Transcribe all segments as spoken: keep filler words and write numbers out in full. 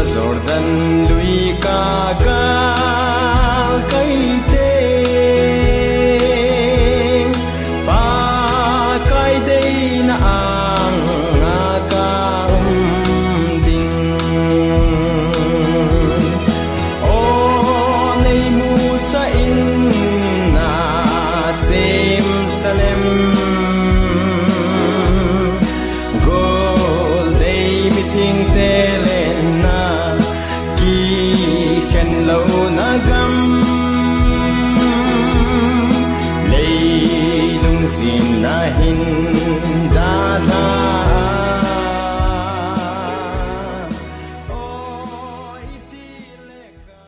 Jordan lui ka kal kai te, Pakai deina anga ka um ding. O nei musa in na sem salem. Gol dei mithing te le na ki khen lo na gam. Leilung sin na hin da la. O iti le ka.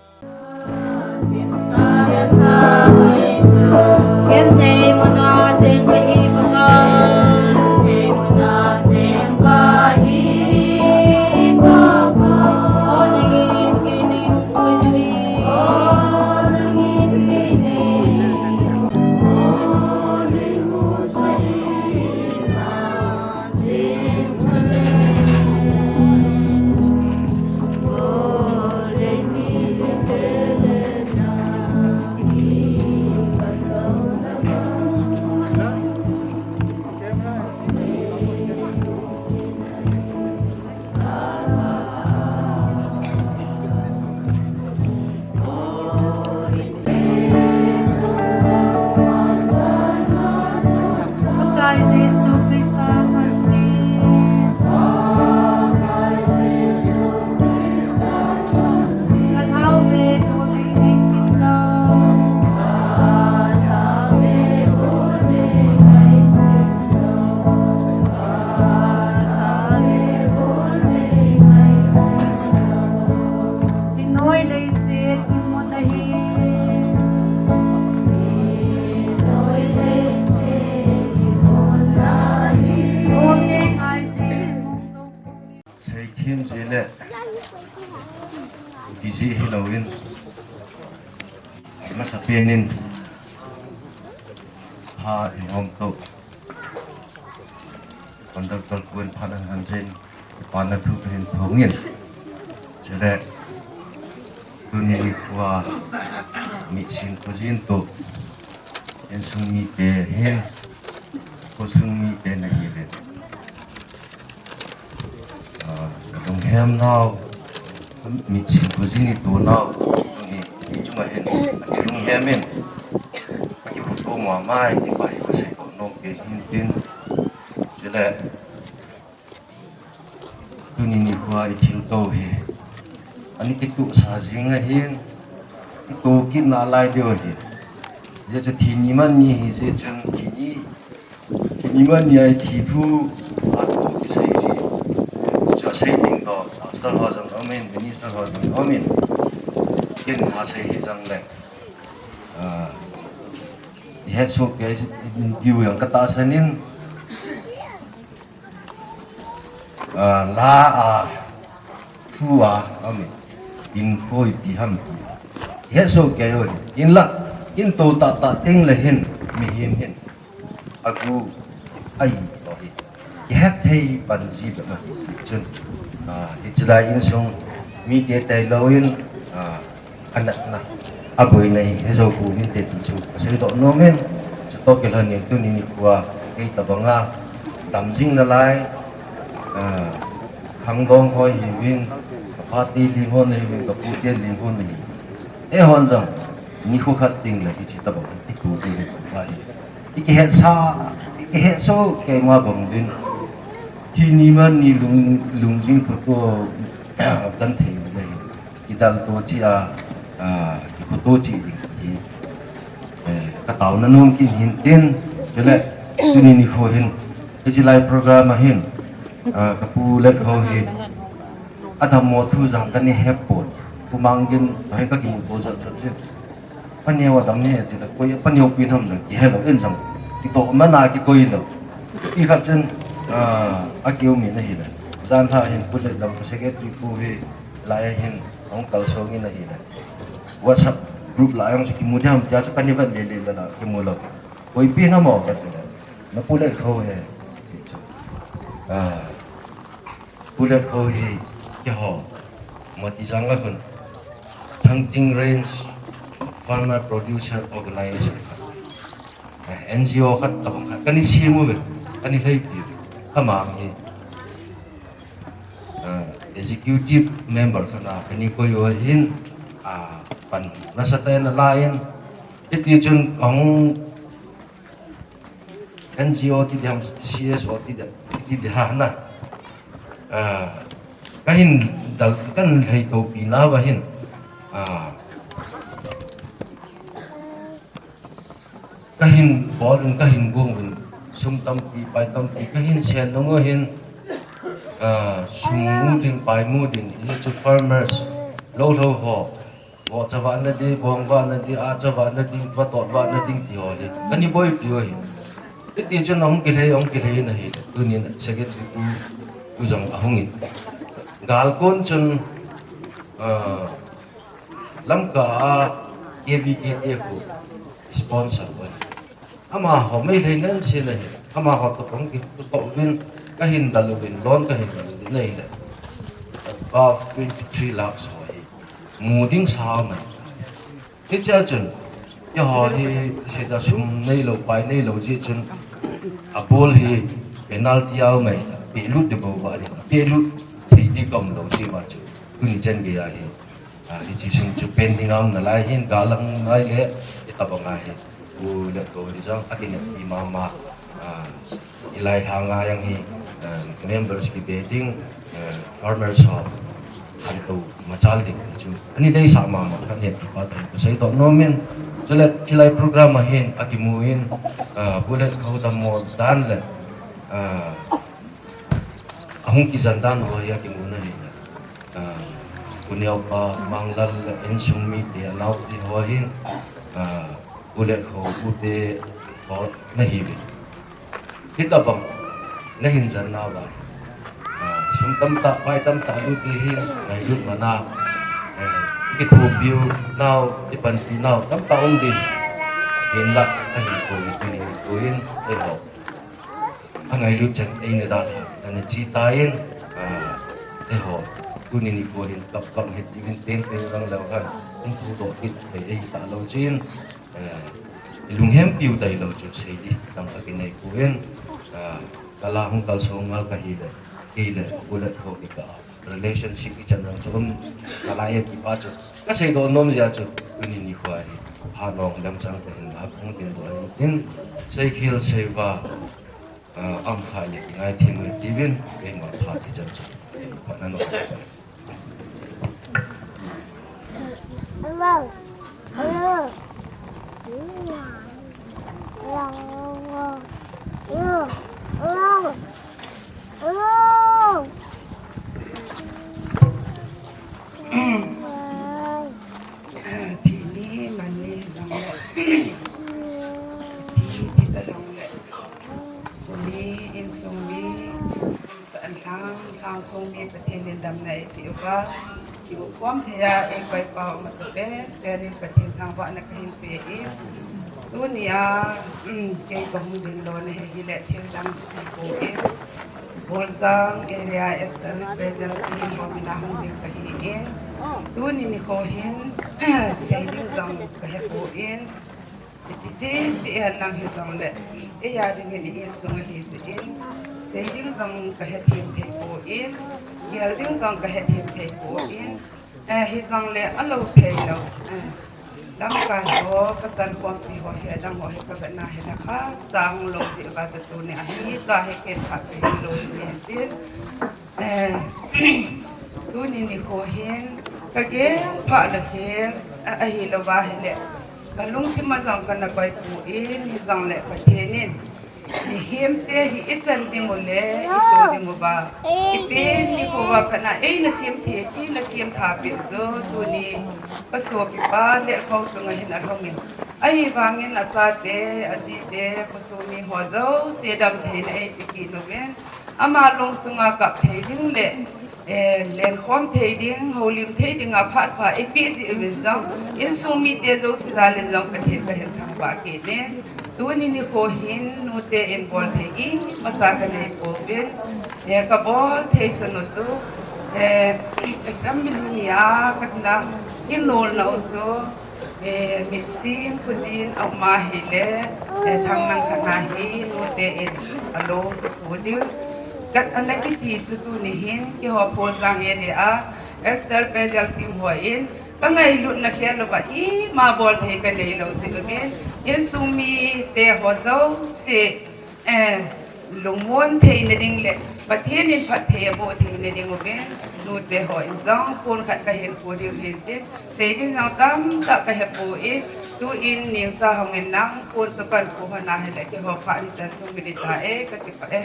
Seithim jeh le, busy hilou in, amasapen in, pha in om to. Conductor pu in phat ahin jin, kipana thu kahin thong in. Chule, tuni nikho a, mitsin khojin to, insung mite hin, khosung mite nahi le. Ah, lunghem nau, mitsin khojin ito nau, chung hi, chunga hin, lunghem in. Akikhup to mama e ti pa hi kasei to nom pen hin tin. Chule, tuni nikho a ithilto hi, ani kituh sa jing ahin, ito kit nalai diu ahin. Hijeh chun thi ni man ni hijeh chun thi ni, thi ni man ni a ithi thu, athu kisei ji. Hichu asei ding to, pastor ho jong aum in, minister ho jong aum in. Ken asei hi jong le. Ah, ihet soh kei diu jong katahsan in, ah, la a, thu a, aum in, hinkho ipi ham ti. Ihet soh kei u hi, hinlah, ito tahtah teng le hin, mihem hin. Agu, ahi, lo hi. Kihet thei pan ji bep ma. Chun, ah, hiche lai insung mite tailou in, ah, anatna, aboina hi, hejou pouvinte ti chu kasei doh nom in, chutoh kilhon in tuni nikho a, kei tabang a, dam jing nalai, ah, khangdong ho hiuvin, kapa te ling ho nahiuvin, kapu te ling ho nahiuvin. Eihon jong, nikho khat teng le hiche tabang, ito te hi, ahi. Ikihetsa, ikihetsoh keima bang uvin. Thi ni man ni lung, lungjing khoto, kan thei ni le. Kidalto cheh a, ah, kikhoto cheh ding hi. Eh, kataona nom kit hin tin, chule, tuni nikho hin. Hiche lai program a hin, ah, kapu Letkho hi. Adammo thu jong kana hepon. Kumangin, ahin kakimuto jat jat jin. Paneo adam hi, ti le koi, paneo pi nam jong, kihelou, in jong, kitoh mana kikoi lou. Ikhat chun, ah, akium in ahile. Jan lha hin, Pu Letlam ka secretary pu hi, lai hin, ahung kalsong in ahile. WhatsApp group lai ahung chu kimu diam, tia chu kana vet lele la la, kimu lou. Koi pi nam o kati le. Na Pu Letkho hi, ti chu. Ah. Pu Letkho hi, keiho, Mati jang a khun Thangting Range Farmer Producer Organization khat, eh, N G O khat tabang khat kani simu ve, kani lhaipi ve. Kama hi, eh, executive member khat a kani koi u ahin, a, pan nasatah in ala in, hiti chun ahung N G O ti diham, C S O ti di, ti diham na. Ah, kahin dal, kan lhai topi nauva hin. Ah, kahin bol in, kahin bung in, sum tampi, pai tampi, kahin sen nung u hin. Ah, sum mu ding, pai mu ding, hichu farmers, lou lou ho. Vohcha vahna di, bong vahna di, ahcha vahna ding, vatot vahna ding ti ho hi kani boipi u ahi. Hiti chun ahung kilhai, ahung kilhai in ahi. Tunin secretary pu, pu jong ahung in. Gal kon chun, ah, Lamka a K V K te khu sponsor u ahi. Amaho Meitei ngen sin ahi. Amaho toh kahung kitoh uvin, kahin dal uvin, loan kahin dal uvin ahile, above twenty three lakhs ho hi mu ding sa mai. Hichea chun, keiho hi seida sum neilou, pai neilou jeh chun, abul hi penalty a um mai, pelut ding bou va ding, pelut thei ding kaum lou jeh uva chu, tuni chan geiya hi, ah, hiche sum chu pending a um nalai hin, gal ahung nai le, hitabang a hi. Pu Letkhou in jong akineppi mama, ah, hilai lhanga jong hi, ah, members kibe ding, ah, farmers ho khantou machal ding chu ani deisah mama khat ahi ti pa toh kaseidoh nom in, chule hilai program a hin akimu in, ah, Pu Letkhou dammo dan le, ah, ahung kijen dan ho hi akimu na hile, ah, Pu Neopa Manglal le insung mite, anaote ho hin, ah, Pu Letkhou, Pu te ho nahiuvin. Hitabang nahin jen nauva, ah, sum tamtah, pai tamtah lut ding hin, ngailut mana, eh, kithopiu nau, kipanpi nau tamtah um ding. Hinlah, ahin kou in, tuni nikho in, eiho angailut chan eina dalha, ana chi tan, ah, eiho, tuni nikho hin kap kap het ding in teng teng lang leu hen, hung thudoh kit thei eita lou chun, eh, ilunghempiu tailou chu seiding dang akinei poi, ah, kala hung kalsong ngal kahile, kei le Pu Letkhou kikah a relationship ichan jong chu um nalai e ti pa chu kaseidoh nom jeh a chu, tuni nikho hi Hanoi lamchang kahin lah a kahung dingdoh ahin tin, seikhel seiva, ah, aum kha le kingaithem u hite uvin, keima phat ichan chu phat na nau. Thi ni man ni jong le, thi, thi ta jong le, kho mi, insung mi, insan lhang, lhang sung mi Pathen in damna eipeh uva, kikhom thei a eikoi pau masapen pen in Pathen thangvahna kahin pe in, tuni a, um, kei kahung ding lona hi hile thil dang kahipoi. Boljang area Eastern Representative in Bawmina hung ding kahi in, tuni nikho hin, sei ding jong kahepoi, iti chi chi hen lang hijongle, eia dingin i insung ahi jeh in, sei ding jong kahethem thei poi, gel ding jong kahethem thei poi, eh, hijongle alou thei lou, eh, lamkai ho, kachan khompi ho hi, adang ho hi kavetna hi na kha, cha hung lou jeh uva chu tuni ahi, tua hi ken phat kahin lou hi tin. Eh, tuni nikho hin, kagel phat le hel, a, ahilouva hile, kalungthim a jong kana koi poi, hijongle Pathen in, mihemte hi ichan ding u le, ito ding uva, ipi nikho uva phatna eina sem thei, eina sem thapeh u chu, tuni kasopipa Letkhou chunga hin alhung in. Ahivangin achate, ajite, khosung mi ho jouse damtheina eipe kit uvin. Ama lung chunga kap thei ding le, eh, lenkhom thei ding, houlim thei dinga phat pha eipeh jeh uvin jong, insung mite jouse jal in jong Pathen kahin thangvah kit in. Tuni nikho hin nute in bol thei imacha kanei pouvin, eh, kabol thei sun u chu, Eh, assembly nia kana kinol na uso, eh, mitsing kuzin ama hile, eh, thang nang khana hi nute in alo kudiu. Kat ana kiti chu tuni hin kiho pol jang area a, Esther Pezal team ho in, ka ngailut na khel lova ima bol thei ka nei lo si umin, insung mite ho jouse, eh, lungmon theina ding le Pathen in phatthei aboh theina ding uvin, nute ho in jong pon khat ka hin pu diu hin tin, sei ding jong tamtah ka hepoi, tu in ningcha hong in nang pon chu kan pu hon ahile keiho phat ni chan sung kiti ta e, ka kipah e.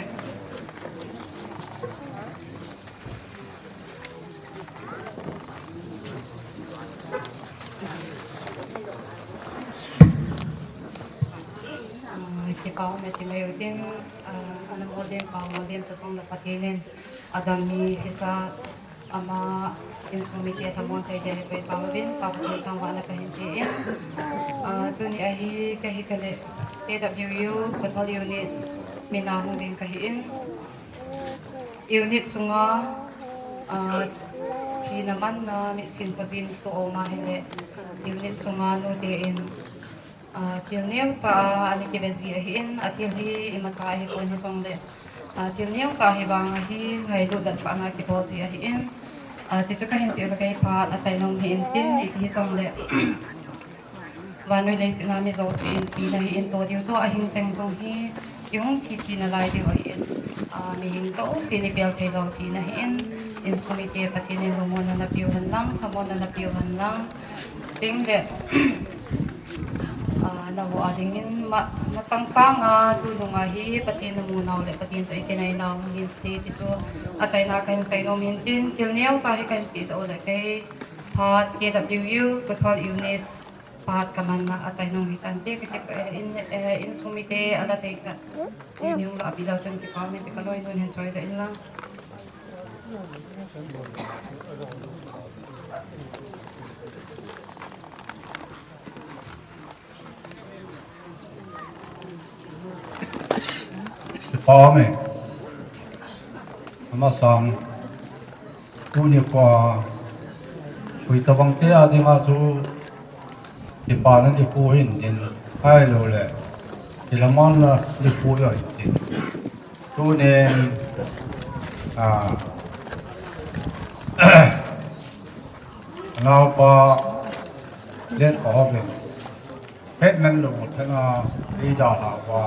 Ah, kipa um e ti mai u tin, ah, ana molding pa, molding ta jong le Pathen in adam mi hisa ama insung mite lhamon thei ding hi pei sa uvin, Pa Pathen thangvahna ka hin pe in. Ah, tuni ahi ka hi ka le K W U Kuthol Unit mina hung ding ka hi in. Unit sunga, ah, thina manna mitsin pajin to oma hile, unit sunga nute in, ah, thil neocha a ana kive ji ahi in, athil hi imacha ahi pon hijongle, ah, thil neocha hi vang ahi ngailut datsahna kibol ji ahi in, ah, chuchu ka hin pe u le kei phat achai nom hi in tin, ipi hijongle, vannoi leiset a mi jouse in thina hi in to diu to, ahing cheng jong hi ihung thi thi nalai diu ahi in, ah, mihing jouse in ipel thei lou thina hi in, insung mite Pathen in lungmonna napeu hen lang, lhamonna napeu hen lang, chuteng le, ah, nangho a ding in ma, masang sanga tunung a hi Pathen namu nau le Pathen toh ikinai nau hung hin te ti chu achaina ka hin sei nom hin tin, thil neocha hi ka hin pe to le kei phat K W U Kuthol Unit phat ka manna achai nom hi tante ka kipah e, in, eh, insung mite ala thei khat. Chi niu la bi lou chun kipa um e ti ka loi nun hin choi doh in lang. Kipa um e. Amasang tuni kho a, hui tabang te a dinga chu kipana nikho hin tin, ahilou le kilhamanna nikho jong hin tin. Tunin, ah, naopa Letkhohao in hetman lou thena eidalhah uva,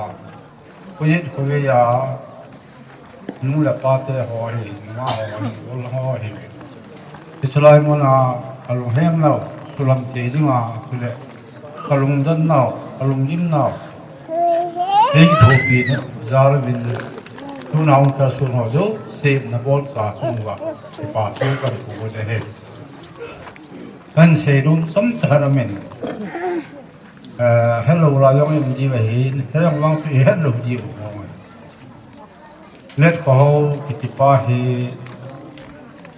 khojet khovei a nu le pa te ho hi, nungah ho hi, ol ho hi, hiche lai muna kalunghem nau, suhlam cheh dinga, chule kalungdon nau, kalunggim nau, eikithopina jal uvin, tuna hung kalson ho jouse nabolsa chunguva kipa thu kahin peh u ahi. Kahin seinom chomcha khat aumin, eh, helou lai jong ium diu ahin, hijong vang chu ihet lou diu mong e. Letkhohao kitipa hi,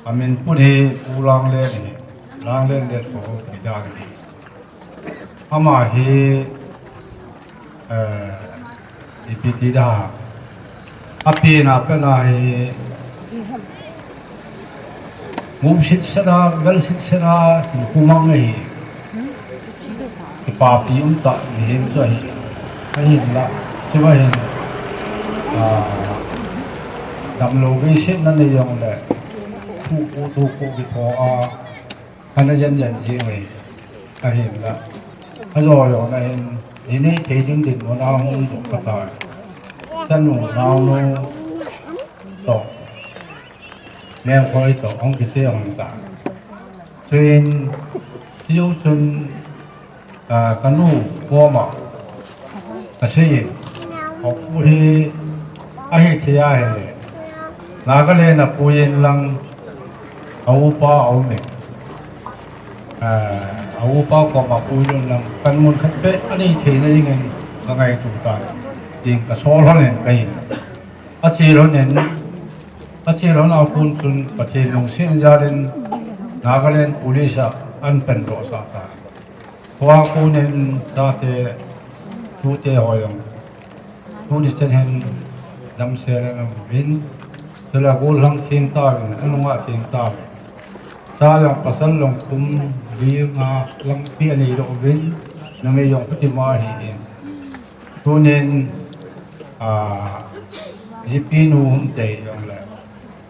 amin pun hi Pu Langlen ahi, Langlen Letkhohao kiti dan ahi. Ama hi, eh, ipi ti da, apena pena hi, musit sena, velsit sena, hinkho mang ahi. Kipapi umtah mihem chu ahi. Ahinla, chua hin, ah, damlou veisetna nei jongle, thupu thupu kitho a, ana jen jen jing uve. Ahinla, ajo jona hin, ji nei thei ding dinmun a hung umdoh kha tai. Chanu naonu toh, Mengkhoi toh hung kiche hung ta. Chuin, hichu chun, ah, kanu koma kaseiyin, Haokpu hi ahithei ahile, Nagaland a puiyin lang, aupa aume, ah, aupa koma puiyin lang, panmun khat beh anei theina dingin kangaito tai, tin kasol lhonin kahin. Ache lhonin, ache lhon a kon chun Pathen lungset jalin Nagaland Police a ahin pandohsah tai. Hua konin chate, tute ho jong tuni chan hin damsel in aum uvin, Chule gollhang theng tauvin, anunga theng tauvin. Cha jong pasal jong kum li nga lang pi anei lou vin, numei jong kati ma ahin. Tunin, a, G P nu um tei jongle,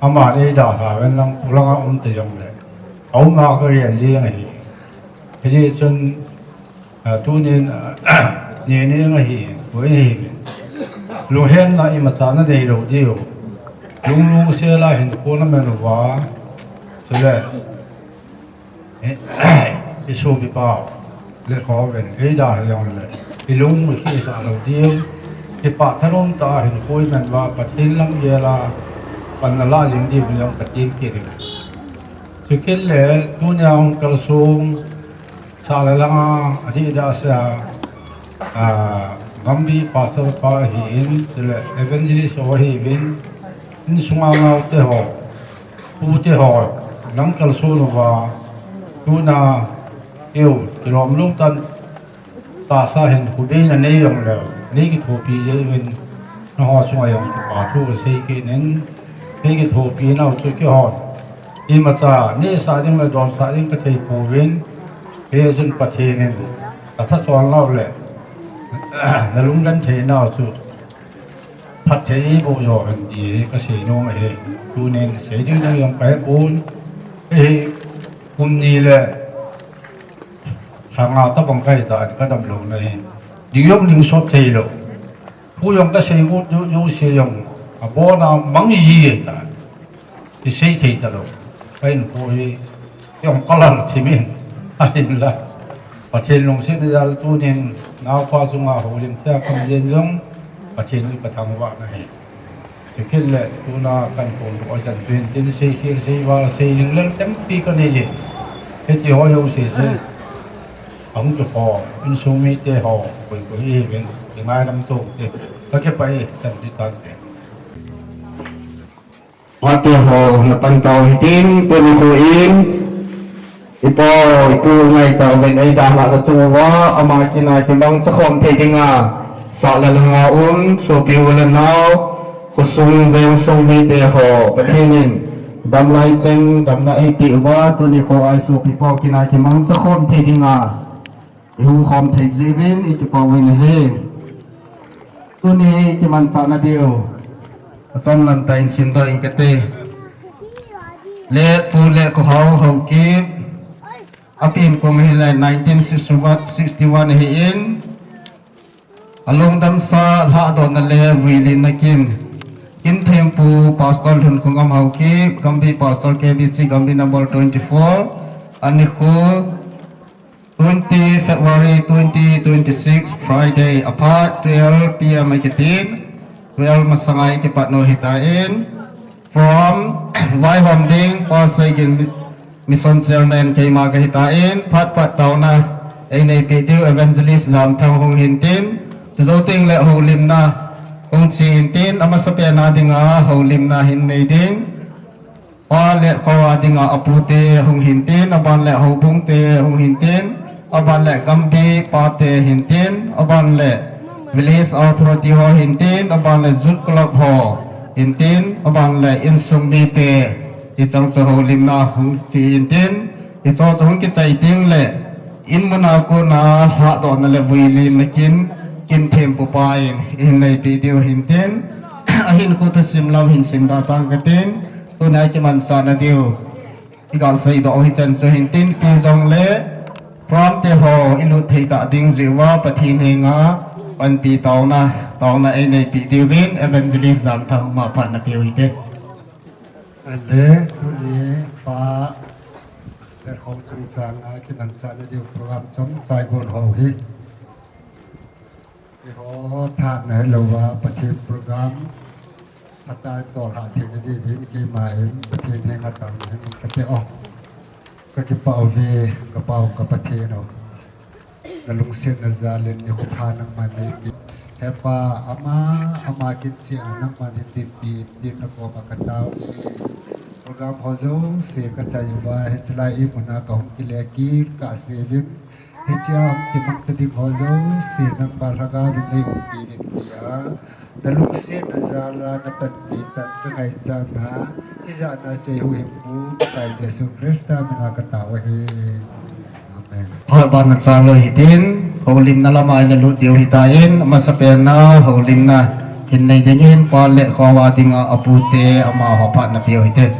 ama nei dalha ven lang, pulanga um tei jongle, auma kagel jeng ahi. Hijeh chun, a, tunin, a, nene nga hi, koi hi. Lunghenna imacha nanei lou diu. Lunglung sela hin kona men uva. Chule, eh, isopipa le khoven, eidalha jongle, ilung ikisa lou diu. Kipah thanom tah a hin koi men uva, Pathen lam gela, panna la jing diu jong Pathen kiti. Chukit le, tunia hung kalsong, Sa le langa, adih dah sia, a, Gambi pastor pa ahin, chule evangelist ho ahiuvin, insunga naote ho, pute ho, lamkal sung uva, tuna, eu, kilom lou tan, tahsa hin, khubeina nei jongleu, nei kithopi jeh uvin, nangho chunga jong kipa thu kasei kit in, nei kithopi nau chu kihon. Imacha, nehsah ding le donsah ding kathei pouvin, hijeh chun Pathen in, atha chol nau le, nalunggenthei nau chu, phatthei eiboh jo hen ti hi kasei nom ahi, tunin sei ding dang jong kahepon, hiche hi, kum ni le, lha nga tabang kahi tan kadam louna hi, ding jong ding sot thei lou. Thu jong kasei ut, jouse jong, abona mang ji ahitan. Kisei thei talou. Kahinkho hi, jong kalal thimin, ahinla. Pathen lungsetna jal tunin, naopa chunga houlim thei a kaum jeng jong, Pathen in kathangvahna ahi. Chukit le, tuna kahinkho doh a chan chu hin tin, seikhel, seival, seiling lel tampi kanei jin. Hiti ho jouse chu, ahung kikhom, insung mite ho, koi koi ihiuvin, kingaidam tou te, kakipah e, chan chu tante. Pate ho, napan tau hitin, tuni nikho in, ipa, ipu ngai tauvin eidalhah na chung uva, ama kin a kimangcha khom thei dinga, sa le langa um, sopi u le nao, khosung vengsung mite ho, Pathen in, damlai cheng, damna eipeh uva, tuni nikho a isopipa u kin a kimangcha khom thei dinga, ihung khom thei jeh uvin, ikipa uvin ahi. Tuni kimanchahna diu, achom lam tah in simdoh inge kati. Le pu le kho Haokip, apen kum hile nineteen sixty-one ahin, alungdamsa lhahdohna le vuilimna kin, Kinthempu Pastor Lhunkhongam Haokip, Gambi Pastor K B C Gambi number twenty-four, anikho, twenty February twenty twenty-six, Friday, aphat twelve P M akitin, twelve masanga ikipat u ahitan, from Vaihom ding, Pastor Gil Mission Chairman keima kahitan, phat phat taona eineipeh diu Evangelist Jamthang hung hintin, chujou tengle houlimna hung che intin, amasapen a dinga houlimna hin nei ding. Pa le kho a dinga apute hung hintin, aban le houbung te hung hintin, aban le Gambi pate hintin, aban le Village Authority ho hintin, aban le Youth Club ho hintin, aban le insung mite, hicheng chu houlimna hung che intin, hicho chu hung kichai tengle, in muna kona lhahdohna le vuilimna kin, Kinthempu pa in, ihin neipeh diu hintin, ahinkho thusim lam hin simdoh tang katin, tuna kimanchahna diu, iga seidoh u hichan chu hintin, ipi jongle, program te ho ilut thei tah ding jeh uva, Pathen henga, panpi taona, taona eineipeh diuvin, Evangelist Jamthang ma phat napeu hite. Ale, tuni pa, Lerkhong chungchanga kimanchahna diu program chomcha igon ho hi, eiho thahatna hilouva, Pathen program, phatah a tolhah theina diuvin, keima in, Pathen henga taona hin kate o. Kakipah uve, kapau ka Pathen o. Nalungsetna jal in nikho pha nangman neipe. Hepa, ama, ama kin cheh a nangman hin dinpi, din nakoma katao e. Program ho jouse kachai uva, hichelai imuna kahung kile kit kahseuvin. Hichea hung kimangsa ding ho jouse nangma lhagao vin nei umpi uvin tia, na lungsetna jal a na panpi tah ka ngaichat na, hijat na chu eihuhhingpu Pakai Jesu Christa mina ka tao ahi. Amen. Hoi ban na cha loi hitin, houlimna lama ina lut diu hitan, amasapen na houlimna hin nei dingin, pa le kho a dinga apute amaho phat na piu hitin.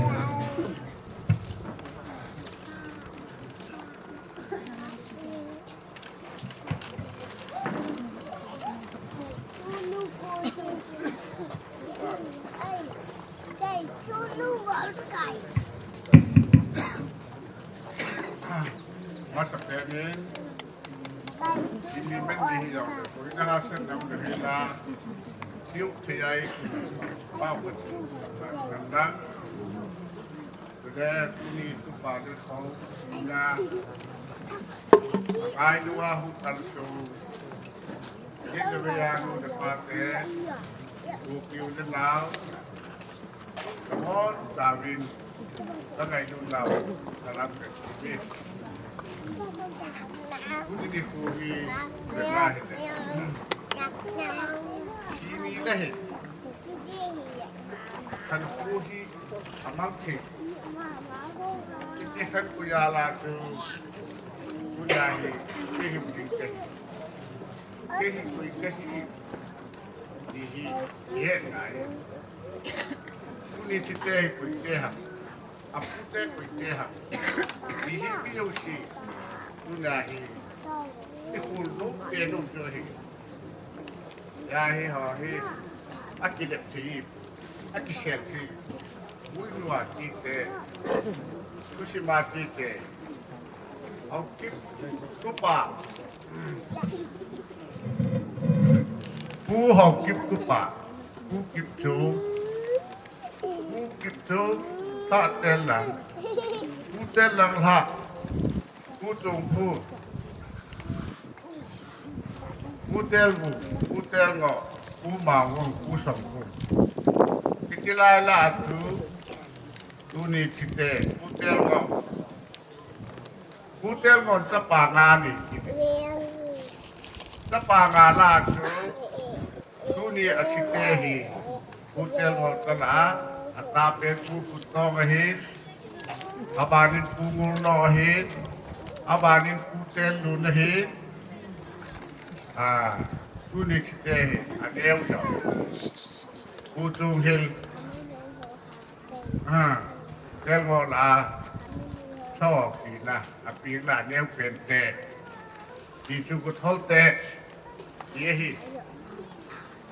Amasapen in, ini men di hi jong le, koi na ha sen nam de hi la, hiu thei ai, pa fu, nam na. Tule tuni tupa le kho, na. Ngai lua hu tal so. Ye le ve ya nu le pa te. Ku kiu le nau. Ka mon ta vin. Ka ngai lu nau. Ka lam ke. Ku ni di ku hi. Ve la he le. Ki ni le he. Kan ku hi. Amang thei. Iti khat ku jal a chu, tunia hi, kei hi koi kahi. Kei hi koi kahi. Ti hi, ihet ngai. Tuni thite hi koi te ham. Apute koi te ham. Ti hi mi jouse. Tunia hi. Ikhol nom te nom chu hi. Hia hi ho hi, akilep thei, akisel thei. Uinua tite, Tusima tite. Haokip tupa. Pu Haokip tupa. Pu Kipchung. Pu Kipchung. Tah Tellang. Pu Tellang Lha. Pu Chungphu. Pu Telgu, Pu Telngoh, Pu Mangvung, Pu Songvung. Kiti lai la chu, tuni thite, Pu Telngoh. Pu Telngoh chapa nga ni. Chapa nga la chu, tuni a thite hi. Pu Telngoh kala, atapen Pu Khuttong ahin, abanin Pu Ngulnoh ahin, abanin Pu Tellun ahin, a, tuni thite hi, aneo jong. Pu Chunghil, a, Telngoh la, sao kina, apina aneo pente. Ti chu Kuthol te, ti ahi.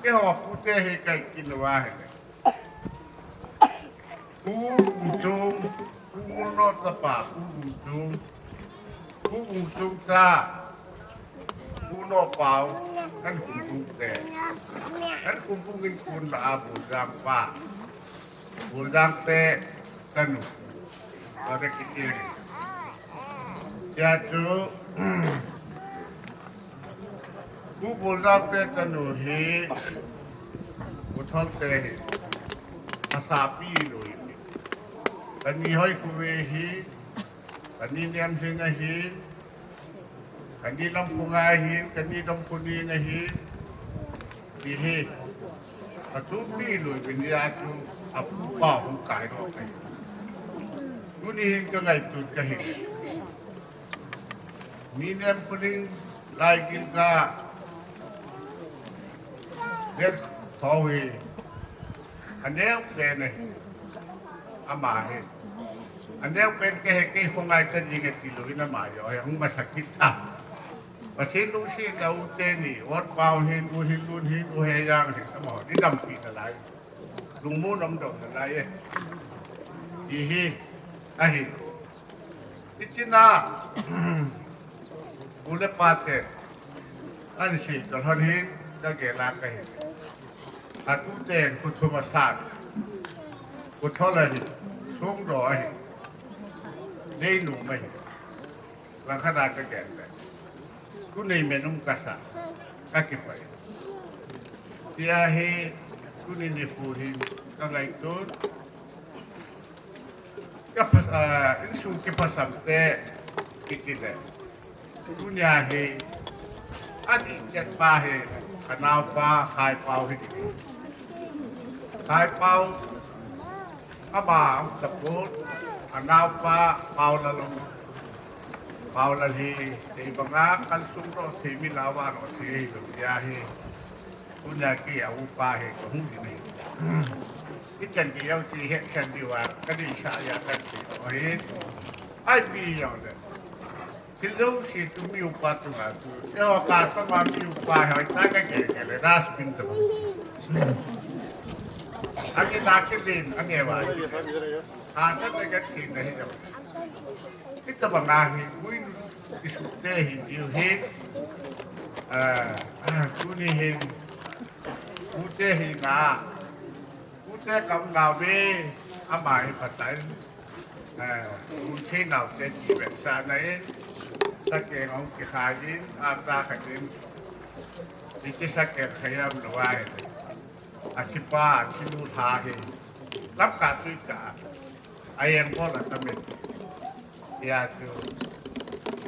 Keiho pute hi kai kinuva hi. Pu Bungchung, Pu Ngulnoh chapa, Pu Bungchung, Pu Bungchung cha, Pu Nohpao, kan Khumbung te. Kan Khumbung in kun la a Buljang pa. Buljang te chanu. Ore kitin. Tia chu, Pu Buljang te chanu hi, Pu Thol te hi, asapi lui. Kani Hoi Khuve hi, kani Niamsing ahi, kani Lamkhunga ahi, kani Dongkhuning ahi, ti hi. Achupi lui bin ya chu, apupa hung kai lo kai. Tuni hin ka ngaitun ka hi. Mi Niamkhuning lai gil ka. Vet khou hi. Aneo pen ahi. Ama hi. Aneo pen ke he kei khongai ta jing e ti lo in ama jo. He hung masakit ta. Pathen lungsetna u teni. Ot pau hin, u hin lun hin, u he yang hin. Ama ho. Ni dampi ta lai. Lungmon um dong ta lai e. Ti hi. Ahi. Ichina, u le pa te, ansi, ka lhon hin, ka gel a ka hin. Atu ten, Kuthum asan. Kuthol ahi, Songdo ahi. Leinum ahi. Langkhat a ka gel le. Tunei menum ka sa. Ka kipah. Tia hi, tuni nikho hin, ka ngaitun. Ka phas-, ah, insung kiphasam te, kiti le. Tunia hi, adih chet pa hi, kanaopa Khaipau hi. Khaipau, ama um tapon, anaopa Paulal um. Paulal hi, thei banga kalsung lo, thei mi lava lo, thei hi lo, tia hi. Tunia ki a upa hi, kahung hi ni. Ichan ki yau ti het khen diu a, kadei sa ya kan si lo hi. Ai pi yau le. Thil jouse chu mi upa chunga chu. Eiho ka tama mi upa hoi ta ka ke ke le dustbin chu. Ani na ke din, ani wa. Ka sa te ka thi na hi jo. Ita banga hi, ui nu isu te hi, diu hi. Ah, ah, tuni hin. Ute hi na. Ute kam na ve, ama hi patai. Eh, u che nau te ti ven sa na e. Sakeng ong ki kha yin, a ta kha yin. Ti ti sakeng kha yam lo ai. A chi pa, a chi nu tha hi. Lam ka tui ka. A yang ko la ta me. Ya tu.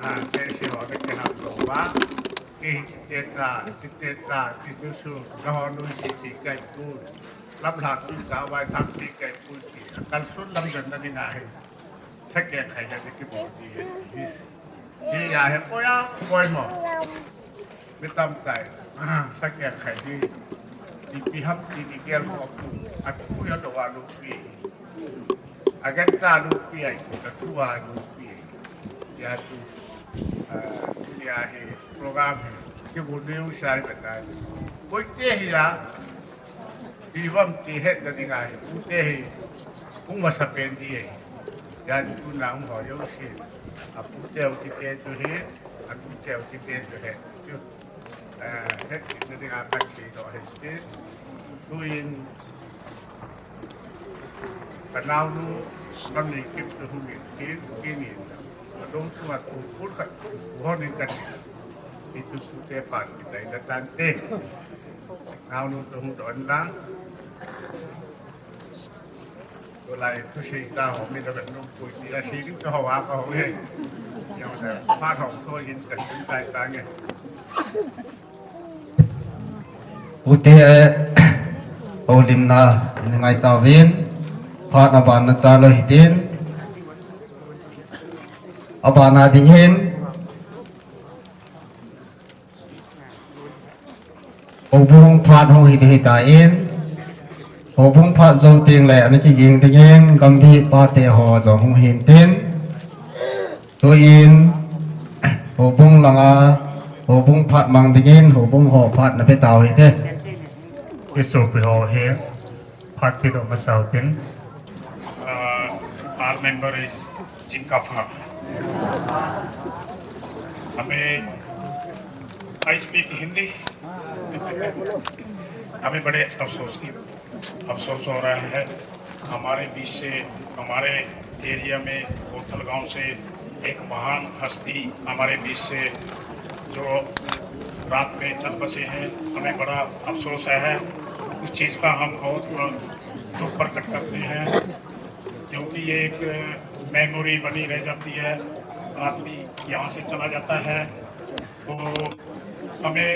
A, te si ho de ke ham lo ba. Ke hi te ta, ti te ta, ti tu su. Na ho nu si ti kai pu. Lam la tu ka wai tam ti kai pu ti. Kalsun lam jan na ni na hi. Sakeng khai ja ki bol di he. Ji ya he poya, poimo. Mi tamtah, sakeng khai di. Ipi ham ti ni gel ko pu. Atu ya lo wa lo pi. Agan ta lo pi ai, atu wa lo pi. Ya tu, ah, ya he program he. Ki bu ni u sai ba ta. Koi te hi ya. Ivam ti het na dinga hi, pute hi, kung masa pen di hi. Yan tu na hung ho yo si. A pute u ti te tu hi, a pute u ti te tu hi. Tu, eh, het na dinga kan si do het ti. Tu in, ka nau nu, kam ni kip tu hung ni, kip, kip ni. Ka dong tu a tu, pur ka, tu ho ni kan ni. Itu pute pan kita ina tante. Nau nu tu hung tu an lang. Tulai tu si ta ho mi da nu pui ti a si ding ka ho a ka ho he. Yang da pa ho ko yin ka sin tai ta nge. Ute, eh, ho lim na, ni ngai ta vin. Phat na ban na cha lo hitin. A ban na ding hin. Houbung phat hung hi, hi ta in. Houbung phat jou teng le, ana kijing ding in, gamgi pate ho jong hung hin tin. Tu in, houbung langa, houbung phat mang ding in, houbung ho phat na pe tau hi te. Isu pi ho hi. Phat pi doh masa u tin. Uh, our member is Jinka Phar. हमें, I speak Hindi. हमें बड़े अफसोस की, अफसोस हो रहा है हमारे बीच से, हमारे एरिया में, बोथल गांव से एक महान हस्ती हमारे बीच से जो रात में चल बसे हैं, हमें बड़ा अफसोस है। उस चीज़ का हम बहुत दुख प्रकट करते हैं, क्योंकि ये एक मेमोरी बनी रह जाती है। आदमी यहाँ से चला जाता है तो हमें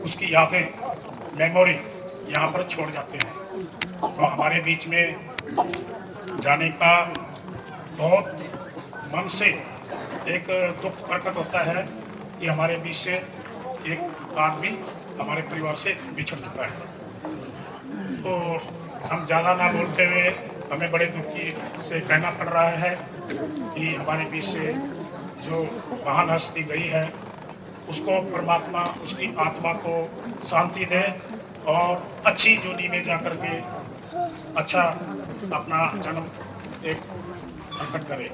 उसकी यादें, मेमोरी यहाँ पर छोड़ जाते हैं। तो हमारे बीच में जाने का बहुत मन से एक दुख प्रकट होता है कि हमारे बीच से एक आदमी हमारे परिवार से बिछड़ चुका है। तो हम ज़्यादा ना बोलते हुए हमें बड़े दुख की से कहना पड़ रहा है कि हमारे बीच से जो महान हस्ती गई है, उसको परमात्मा उसकी आत्मा को शांति दे और अच्छी योनि में जाकर के अच्छा अपना जन्म एक अर्पण करे।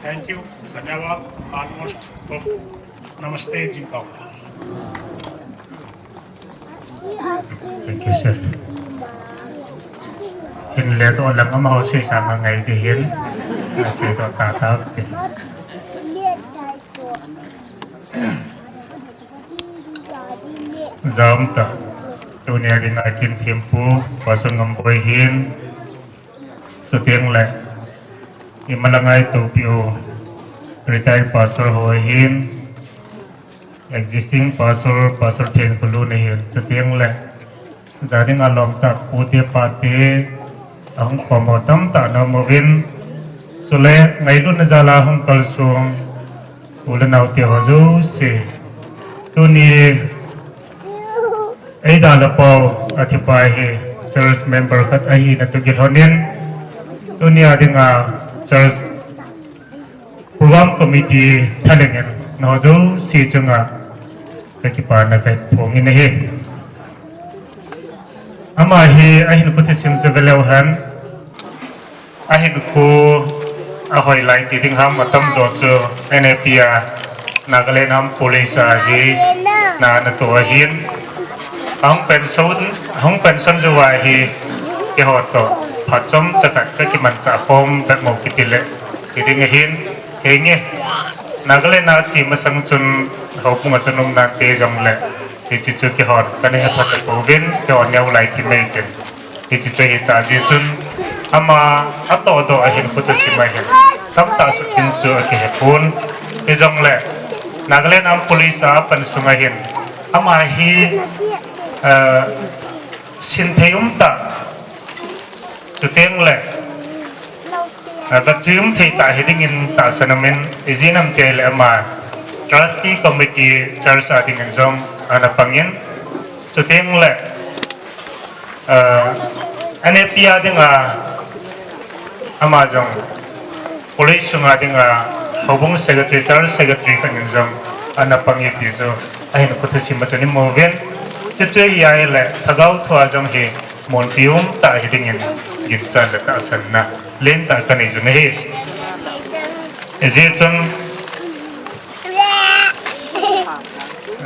Thank you, धन्यवाद। Almost from नमस्ते जिंकाओ। Thank you, sir. Hin le to lang ama ho se sa ma ngai de hin. Se to ta ta. Jam ta. Tunia dinga kin thempu, Pastor Ngamboi hin. Suteng le. Imalangai to pio. Retired pastor ho hin. Existing pastor, Pastor Thenkholun ahin, chuteng le, ja dinga lom tah pute pate, ahung khom ho tamtah ana um uvin. Chule, ngailutna jal a hung kalsong, u le nao te ho jouse. Tuni, eidalhah pau, athipa hi, church member khat ahina toh kilhonin. Tuni a dinga, church Program Committee thalheng in nangho jouse chunga kakipana kaphongin ahi. Ama hi ahinkho thusim chu veleu hen, ahinkho ahoilai ti ding ham, atamjo chu N A P a Nagaland Armed Police a hi na, natoh ahin. Ahung pension, ahung pension jou a hi keiho toh phat chomcha khat kakimanchah khom bep mo kiti le, ti ding ahin, henge. Nagaland a che masang chun houbung a chun um nante jongle, hiche chu keihon kana hepha tapouvin, keiho neo lai ti mai tin. Hiche chu ahitah jeh chun, ama atohdoh ahinkho thusim ahin, tamtah sut ding chu akihepon. Hijongle, Nagaland Armed Police a apan sung ahin, ama hi, eh, sinthei umtah, chuteng le, eh, vetchui umthei tah hidingin tahsan umin, ijeh inem itile ama Trustee Committee Church a dingin jong ana pangin, chuteng le, eh, N A P a dinga ama jong Police sunga dinga houbung secretary, church secretary khat in jong ana pang e ti chu ahinkho thusim a chun imu uvin. Chuchu ahi ahile, lhagao thua jong hi munpi umtah hidingin ginchat le tahsanna lentah kanei jun ahi. Hijeh chun,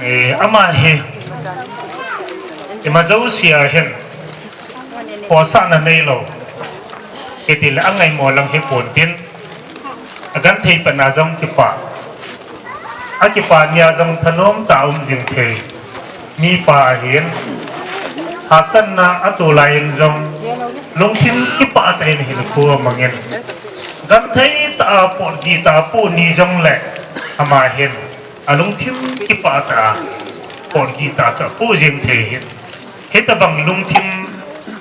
eh, ama hi ima jouse a hin khohsahna neilou, kiti le angaimo lang hipon tin, agenthei patna jong kipah, akipah nia jong thanom tah a um jing thei mipa ahin, hahsatna atulai in jong lungthim kipah tah in hinkho amangin, genthei tah a potgih tah a poh ni jongle, ama hin alungthim kipah tah a potgih tah chu apoh jeng thei ahin, hitobang lungthim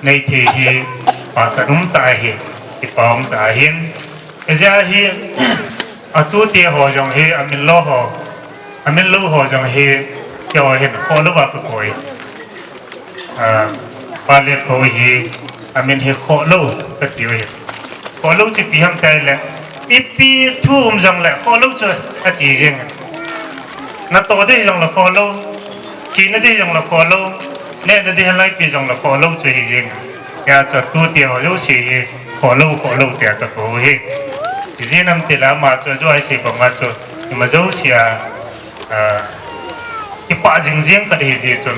nei thei hi pachat umtah ahi, kipa umtah ahin. Hijeh a hi, atute ho jong hi, amin lo ho, amin lo ho jong hi, keiho hin khoh louva kakoi. Ah, Pa Letkho hi, amin hi khoh lou katiu ahi. Khoh lou chu ipi ham itile, ipi thu um jongle khoh lou chu ati jeng. Natoh ding jongle khoh lou, chena ding jongle khoh lou, nehna ding hilai pi jongle khoh lou chu ahi jeng. Hijeh chun atute ho jouse hi khoh lou, khoh lou tia kakou ahi. Ijeh inem itile ama chu ajo a isei banga chu ima jouse a, ah, kipah jing jeng khat ahi jeh chun,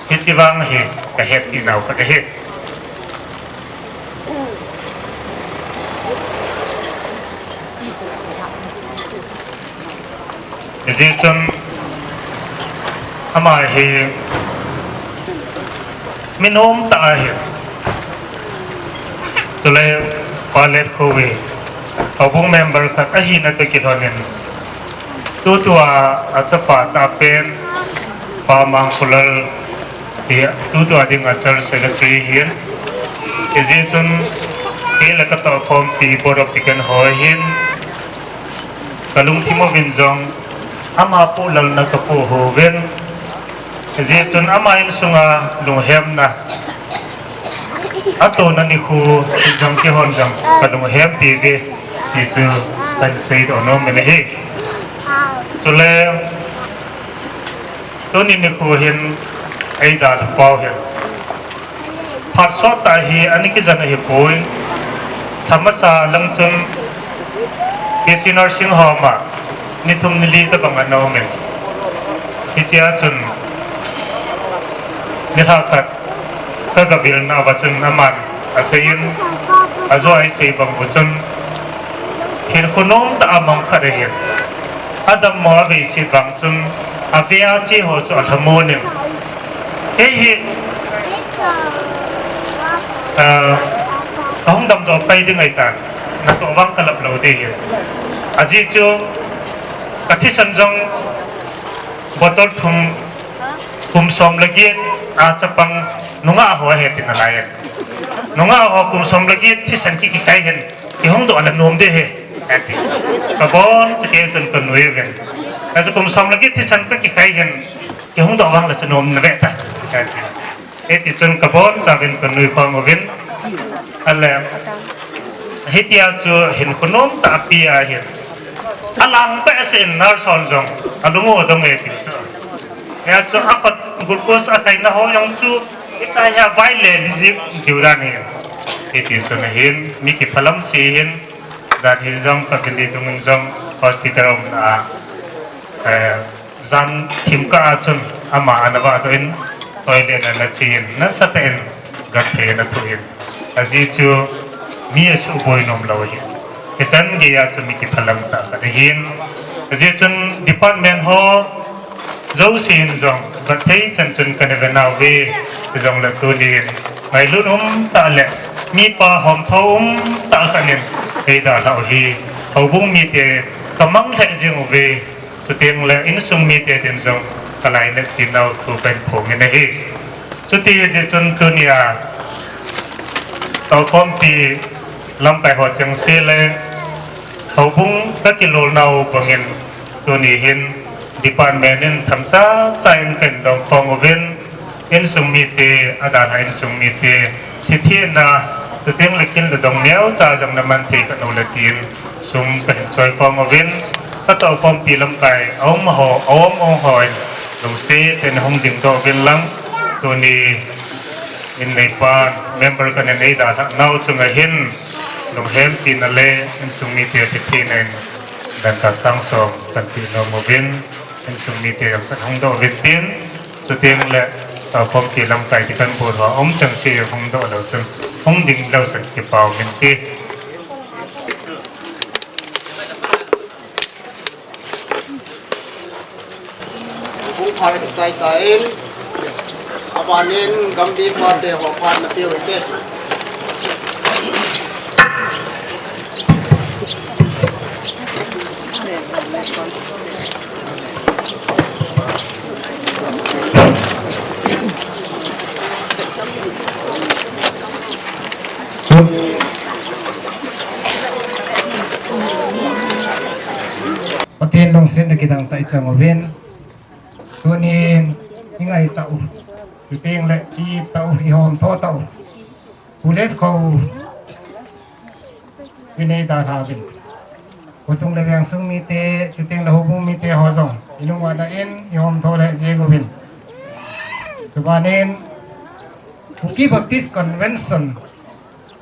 hiche vang hi kahetpi nau khat ahi. Hijeh chun ama hi mi nomtah ahi. Chule Pa Letkho hi houbung member khat ahina toh kilhonin, tutua achapa tahpen Pa Mangkholal hi tutua dinga church secretary ahin. Hijeh chun kei le katohkhompi Board of Deacon ho ahin, kalungthim uvin jong ama pohlalna kapoh uvin. Hijeh chun ama insunga lunghemna atona nikho jong keihon jong kalunghempi uve ti chu kahin seidoh nom in ahi. Chule tuni nikho hin eidalhah pau hin phat sottah hi ana kijen ahipoi. Lha masa lang chun B C Nursing Home a ni thum ni li tobang ana umin, hichea chun nilhah khat kagavilna uva chun aman aseiyin, ajo a isei bang u chun hinkho nomtah a mang khat ahin, adammo aveiset vang chun ave a che ho chu alhamon in, kei hi, ah, ahung damdoh pai ding ahitan, natoh vang kalap lou ding ahi. Ajeh chu kathisan jong Bottle thum, kum som le get a chapang nungah ho ahi tina lai in. Nungah ho kum som le get thisan ki kikhai hin, kihung doh le nom ding ahi, ati. Kabon cha kei chun kanui uvin. Achu kum som le get thisan ka kikhai hin, kihung doh vang le chu nom na ve ta, ati. Hiti chun kabon chauvin kanui khom uvin. Ale, hitia chu hin khunom tah pi ahin. Alang behseh in nurse hon jong alung u adong e tiu chu. Hia chu akhut glucose akhaina ho jong chu, hitia hi vai le li jing diu dan ahi. Hiti chun ahin, mi kiphalam si hin, jan hi jong kha bili dungin jong hospital umna a, eh, jan thim kah a chun ama ana vahdoh in, toilet ana chen, nasatah in gathei ana thoh in. Ajeh chu mi asuboi nom lou ahi. Hichan geiya chu mi kiphalam tah khat ahin. Ajeh chun department ho jousen jong gathei chan chun kana ve nauve, jongle tunin ngailut um tah le mipa homtho um tah khat in eidalhah u hi houbung mite kamang lheh jing uve. Chuteng le insung mite din jong kalainatpi nau thu kahin phongin ahi. Chuti jeh chun tunia toukhompi lamkai ho chengse le houbung kakilolnau bangin tuni hin department in themcha cha in kahin dong khom uvin, insung mite, adalhah insung mite thithehna, chuteng le kin le dong neocha jong naman thei khat uleh tin sum kahin choi khom uvin, katoukhompi lamkai aum ho, aum aum hon lungset in hung dingdoh uvin lang, tuni in neipa member kahin eidalhah nau chunga hin lunghempina le insung mite thithehna in dangka sang som kahin pe nom uvin, insung mite jong kahin hung doh uvin tin, chuteng le toukhompi lamkai ti kahin bol ho aum chengse hung doh lou chun, hung ding lou chun kipa uvin ti. Bung phat chai tan, abanin Gambih pate ho phat na peh uvin te. Pathen lungsetna kidang tah i chang uvin. Tunin i ngai tau, chuteng le i tau, i homtho tau. Pu Letkho in eidalhah uvin. Khosung le vengsung mite, chuteng le houbung mite ho jong i lungvahna in i homtho lheh jeng uvin. Chubanin Kuki Baptist Convention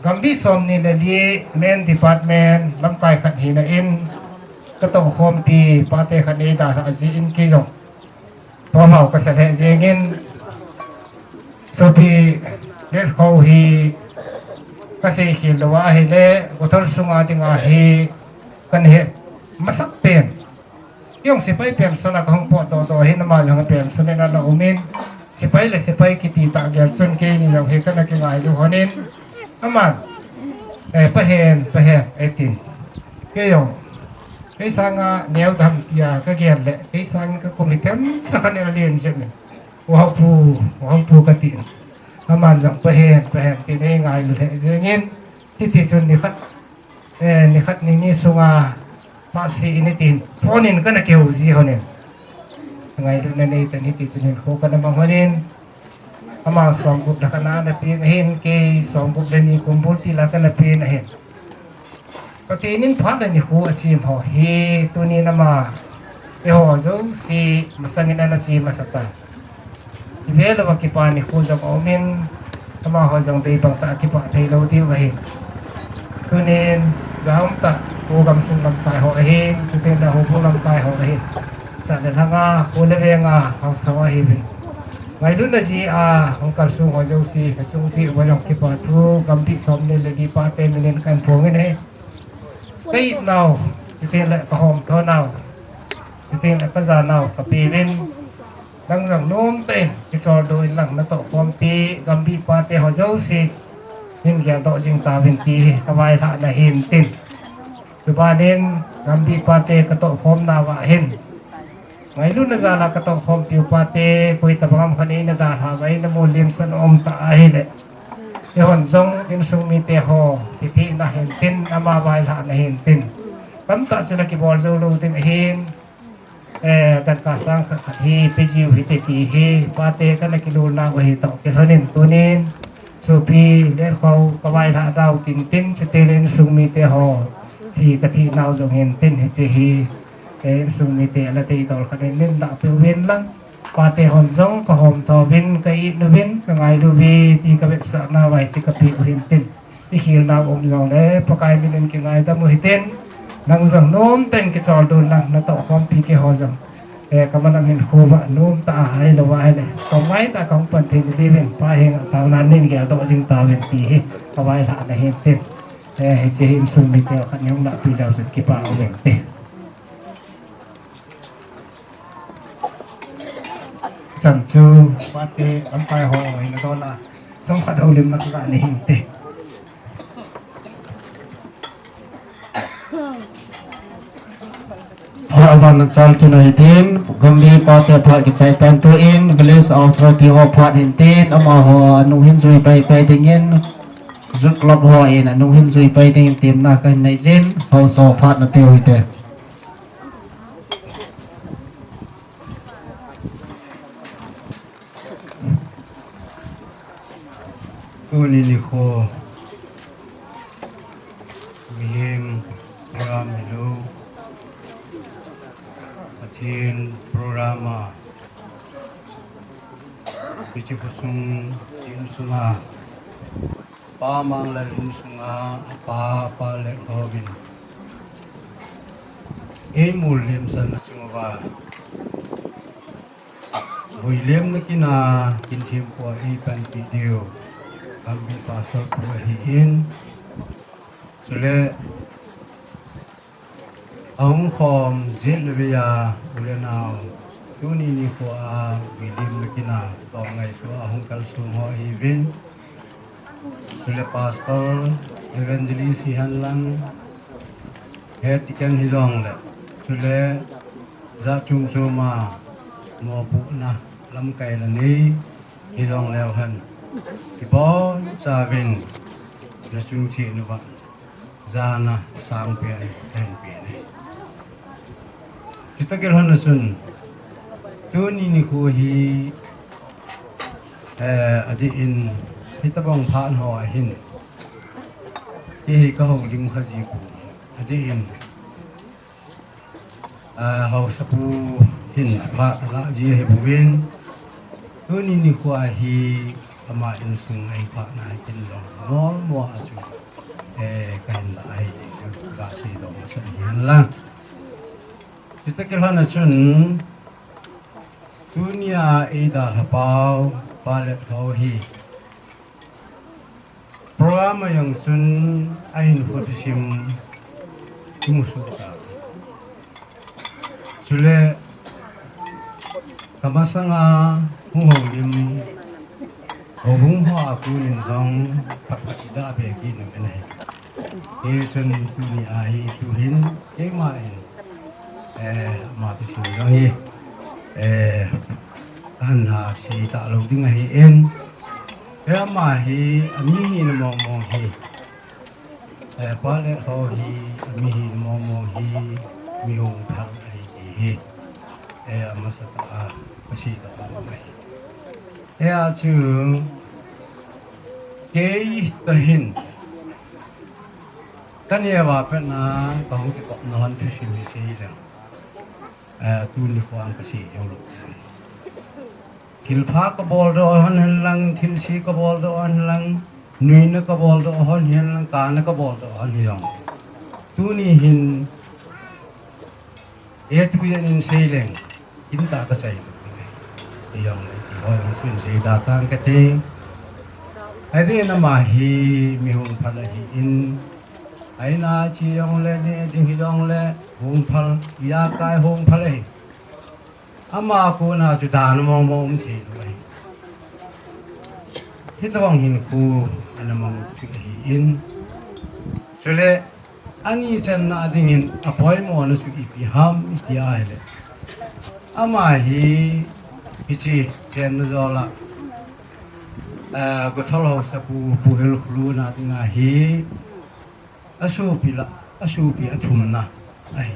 Gambih somni le li main department lamkai khat hina in, katoukhompi pate khat eidalhah jeh in kei jong thomhao kasa lheh jengin, sopi Letkho hi kasei khel lou ahile, Gothol sunga dinga hi kana het masat pen. Kei jong sepai pension a kahung pot dohdoh hin, ama jong pension in ana umin, sepai le sepai kiti tah gel chun keini jong hi kana kingailu lhonin, aman, eh, pahen, pahen, eitin. Kei jong, kei sanga neo dam tia kagel le, kei sangin kakum hi themcha khat in alen jep in, Uhaopu, Uhaopu katin. Aman jong pahen, pahen tin eingailu lheh jengin, hiti chun nikhat, eh, nikhat nini sunga phat seh in tin phone in kana kihou ji lhonin. Ngailutna neitah in hiti chun hinkho kana mang lhonin. Ama somgup le khat ana pen ahin, kei somgup le ni kumbul til a kana pen ahin. Pathen in phat le nikho asem ho hi tunin ama eiho jouse masangin ana che masat a, ive louva kipa nikho jong aumin, amaho jong deibang tah a kipah theilou diu ahin. Tunin jaum tah, Pu gamsung lamkai ho ahin, chuteng le houbung lamkai ho ahin, chale lhanga, Pu le venga haosa ahiuvin. Ngailutna jeh a hung kalsong ho jouse, nachung cheh uva jong kipa thu Gambih somni le li pate minin kahin phongin ahi. Ka itnau, chuteng le kahomthonau, chuteng le kajanau kapeuvin, nang jong nomtah in kicholdo in lang natoukhompi Gambih pate ho jouse hin geldoh jing tauvin ti hi kavailhahna hin tin. Chubanin Gambih pate katoukhomnauva hin Ngailutna jal a katoh khompiu pate, koi tabang ham khat in eina dalha uva, eina molhemsah na um ta ahile, eihon jong insung mite ho, kithina hintin, ama vailhahna hintin, tamtah chu la kibol jou lou ding ahin, eh, dangka sang khat khat hi pejiu hite ti hi, pate kana kilolna uva hi toh kilhonin tunin, sopi le kho kavailhah dau tintin, chuteng le insung mite ho, hi kathinau jong hintin, hiche hi, eh, insung mite la teidol khat in nin dah peuvin lang. Pate hon jong kahom thouvin, ka-it uvin, kangailu uve ti kavetsahna uva hiche kapeh u hintin. Ikhelnau um jongle, Pakai min in kingaidam u hitin. Nang jong nomtah in kichol dol lang, natoh khompi keiho jong, eh, kamalam hin khovah nomtah a ahilou ahile, kangaicha kahung pan thei nadiuvin, Pa henga taona nin geldoh jing tauvin ti hi kavailhahna hintin. Eh, hiche hi insung mite khat in hung lahpeh leu chun kipa uvinte. Chan chu, pate, lamkai ho, hina dola, chomkhat houlimna kaga nei hinte. Phat aban chal kit u hitin, Gambih pate phat kichai tan tuin, Village Authority ho phat hintin, amaho anung hin jui pai pai dingin, Youth Club ho in anung hin jui pai dingin temna kahin nei jin, haosa phat napeu hite. Tuni nikho, mihem program hilou, Pathen program a, hiche khosung, hiche insunga, Pa Manglal insunga, apa, Pa Lethaovin eimolhemsahna chunguva vuilemna kin a, kin thempu a eipanpi diu Gambih Pastor pu ahin, chule ahung khom jet le vei a u le nao, tuni nikho a vuilemna kin a tom ngaisua ahung kalsong ho ahiuvin, chule Pastor, Evangelist hihen lang, Head Deacon hijongle, chule jat chom chom a mopohna, lamkaina nei hijongleu hen, kibonchauvin nachung cheh uva jana sangpen kahin pe e. Chutoh kilhon a chun, tuni nikho hi, eh, adeh in, hitobang phat ho ahin, kei hi kahoulim kha ji poi, adeh in, ah, haosapu hin aphat alah ji ahibouvin, tuni nikho a hi ama insung a eiphatna hi kin jong molmo a chu, eh, kahin lah ahi ti chu kaseidoh masat hihen lang. Chutoh kilhon a chun, tunia eidalhapau Pa Letthao hi program a jong chun ahinkho thusim kimusoh tauve. Chule kamasanga hung houlim houbung ho a konin jong phat phat idalha be kit u ahi. Hichun tunia hi tuhin keiman, eh, ama thusim jong hi, eh, kahin sei talou ding ahin, eh, ama hi ami hina mong mong hi, eh, Pa Letthao hi ami hina mong mong hi, mi hung phal ahi ti hi, eh, amasatah a kaseidoh nom ahi. Hijeh chun kei tahin kaneo a pat a kahung kikopna hon thusim hi seileng, eh, tuni nikho a kasei joulou. Thilpha kaboldoh hon henlang, thilse kaboldoh hon henlang, nuina kaboldoh hon henlang, kana kaboldoh hon hijong, tuni hin, eh, tujan in seileng, in tah kachai lou ding ahi. Hijongle, eiho jong chun seida tang kate. Adeh in ama hi mi hung phal ahin, aina che jongle, neh ding hijongle hung phal, ijakai hung phal ahi. Ama kona chu dan mong mong um theilou ahi. Hitobang hinkho ana mang chu ahin, chule ani channa dingin apoimona chu ipi ham iti ahile, Ama hi, hiche chenna jola, eh, Gothol Haosapu, Pu Hilkholun a dinga hi, asopi la, asopi athumna ahi.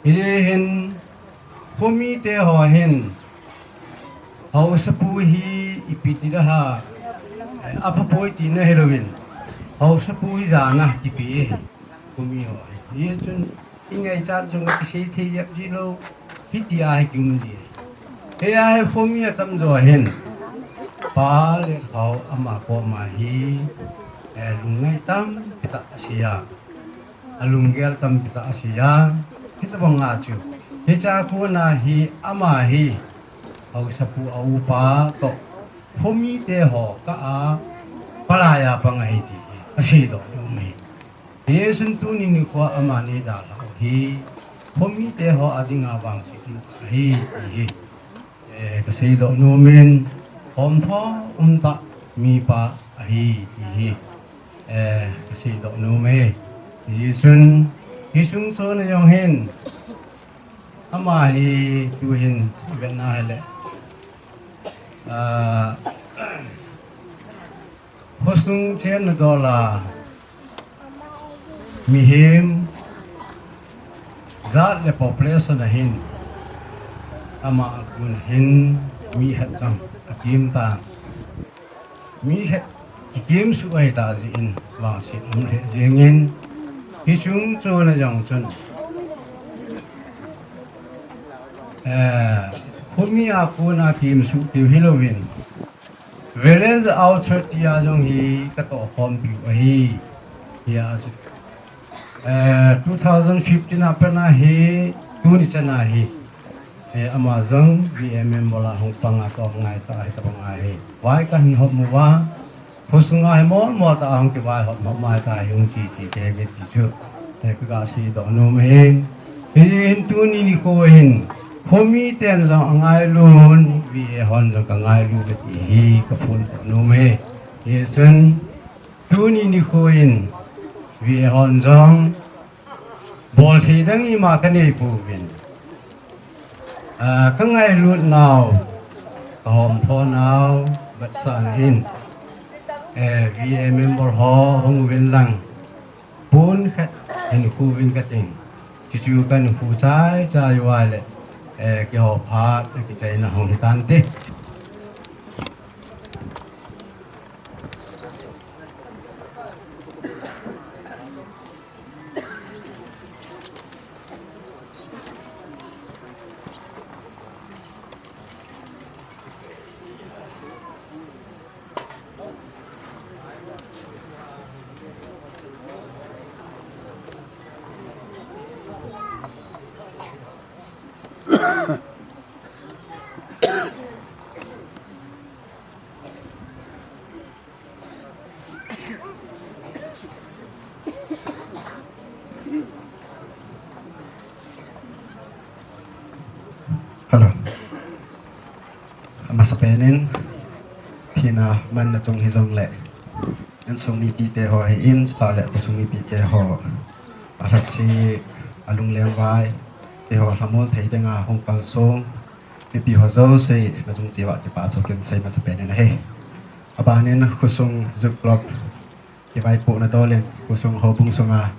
Hiche hin, khomite ho hin, Haosapu hi ipi ti da ha, eh, aphapoi tina hilouvin, Haosapu hi jana kipe e, khomi ho hi. Hichun, ingaichat jong kisei thei jep ji lou, hitia hi kium ji. Hiya hi khomi atamjo hin, Pa Letkhao ama koma hi, eh, lungngai tampi tah asei a, alunggel tampi tah asei a, hitobanga chu, hichea kona hi ama hi, Haosapu a upa toh, khomite ho kah a, palai a pang ahi ti hi aseidoh nom e. Hichun tuni nikhoa aman eidalhau hi, khomite ho a dinga vangset ahi ti hi, eh, kaseidoh nom in, homtho umtah mipa ahi ti hi, eh, kaseidoh nom e. Hichun, hisung chona jong hin, ama hi tuhin vetna hile, ah, khosung chenna dola, mihem, jat le population a hin, ama a kon hin, mi khat jong akim tan. Mi khat kikim suh ahitah jeh in, vangset um lheh jengin, hichung chona jong chun, eh, khomi a kona kimsuh tiu hilouvin, Village Authority a jong hi katohkhompiu ahi. Hia chu, eh, two thousand fifteen a pat a hi, tuni chana hi, eh, ama jong V A member a hung pang a toh ngaitah hitobanga hi vai kahin hop uva, khosunga hi molmo tah a hung kivaihop hop mai tah hi hung chi chi kei uve ti chu, eh, kaga seidoh nom ahin. Hihin tuni nikho hin, khomiten jong angailun, V A hon jong kangailu uve ti hi kaphondoh nom e. Hichun, tuni nikho in, V A hon jong, bolthei dang ima kaneipouvin, ah, kangailut nau, kahomtho nau vetsahna in, eh, V A member ho hung uvin lang, pon khat hin khu uvin kating. Chuchu kahin khu chaichai uva le, eh, keiho phat akichaina hung hitante. Hello. Amasapen in, thina manna chung hijongle, insung mipite ho ahin, chuteng le khosung mipite ho, alhase, alunglengvai, teho lhamon thei dinga hung kalsong mipi ho jouse nachung cheh uva kipa thu kahin sei masapen in ahi. Abanin khosung Youth Club kivaipohna dolin khosung houbung sunga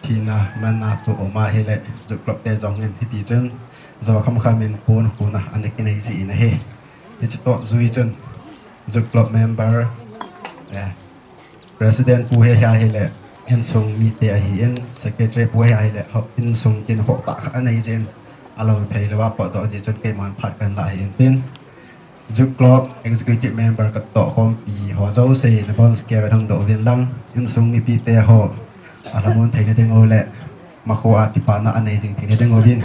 thina manna toh um ahile Youth Club te jong in hitichun jo khamkham in pon khuna ana kinei jin ahi. Hiche toh jui chun Youth Club member, eh, President pu hi ahile, insung mite ahin, Secretary pu hi ahile, ho, insung kinkhoh tah khat anei jin, alou thei louva potdoh jeh chun keiman phat kahin la ahin tin, Youth Club Executive Member katoh khompi ho jouse nabonchauva hung doh uvin lang, insung mipite ho alhamon theina diu le, makhoa kipana anei jing theina diuvin,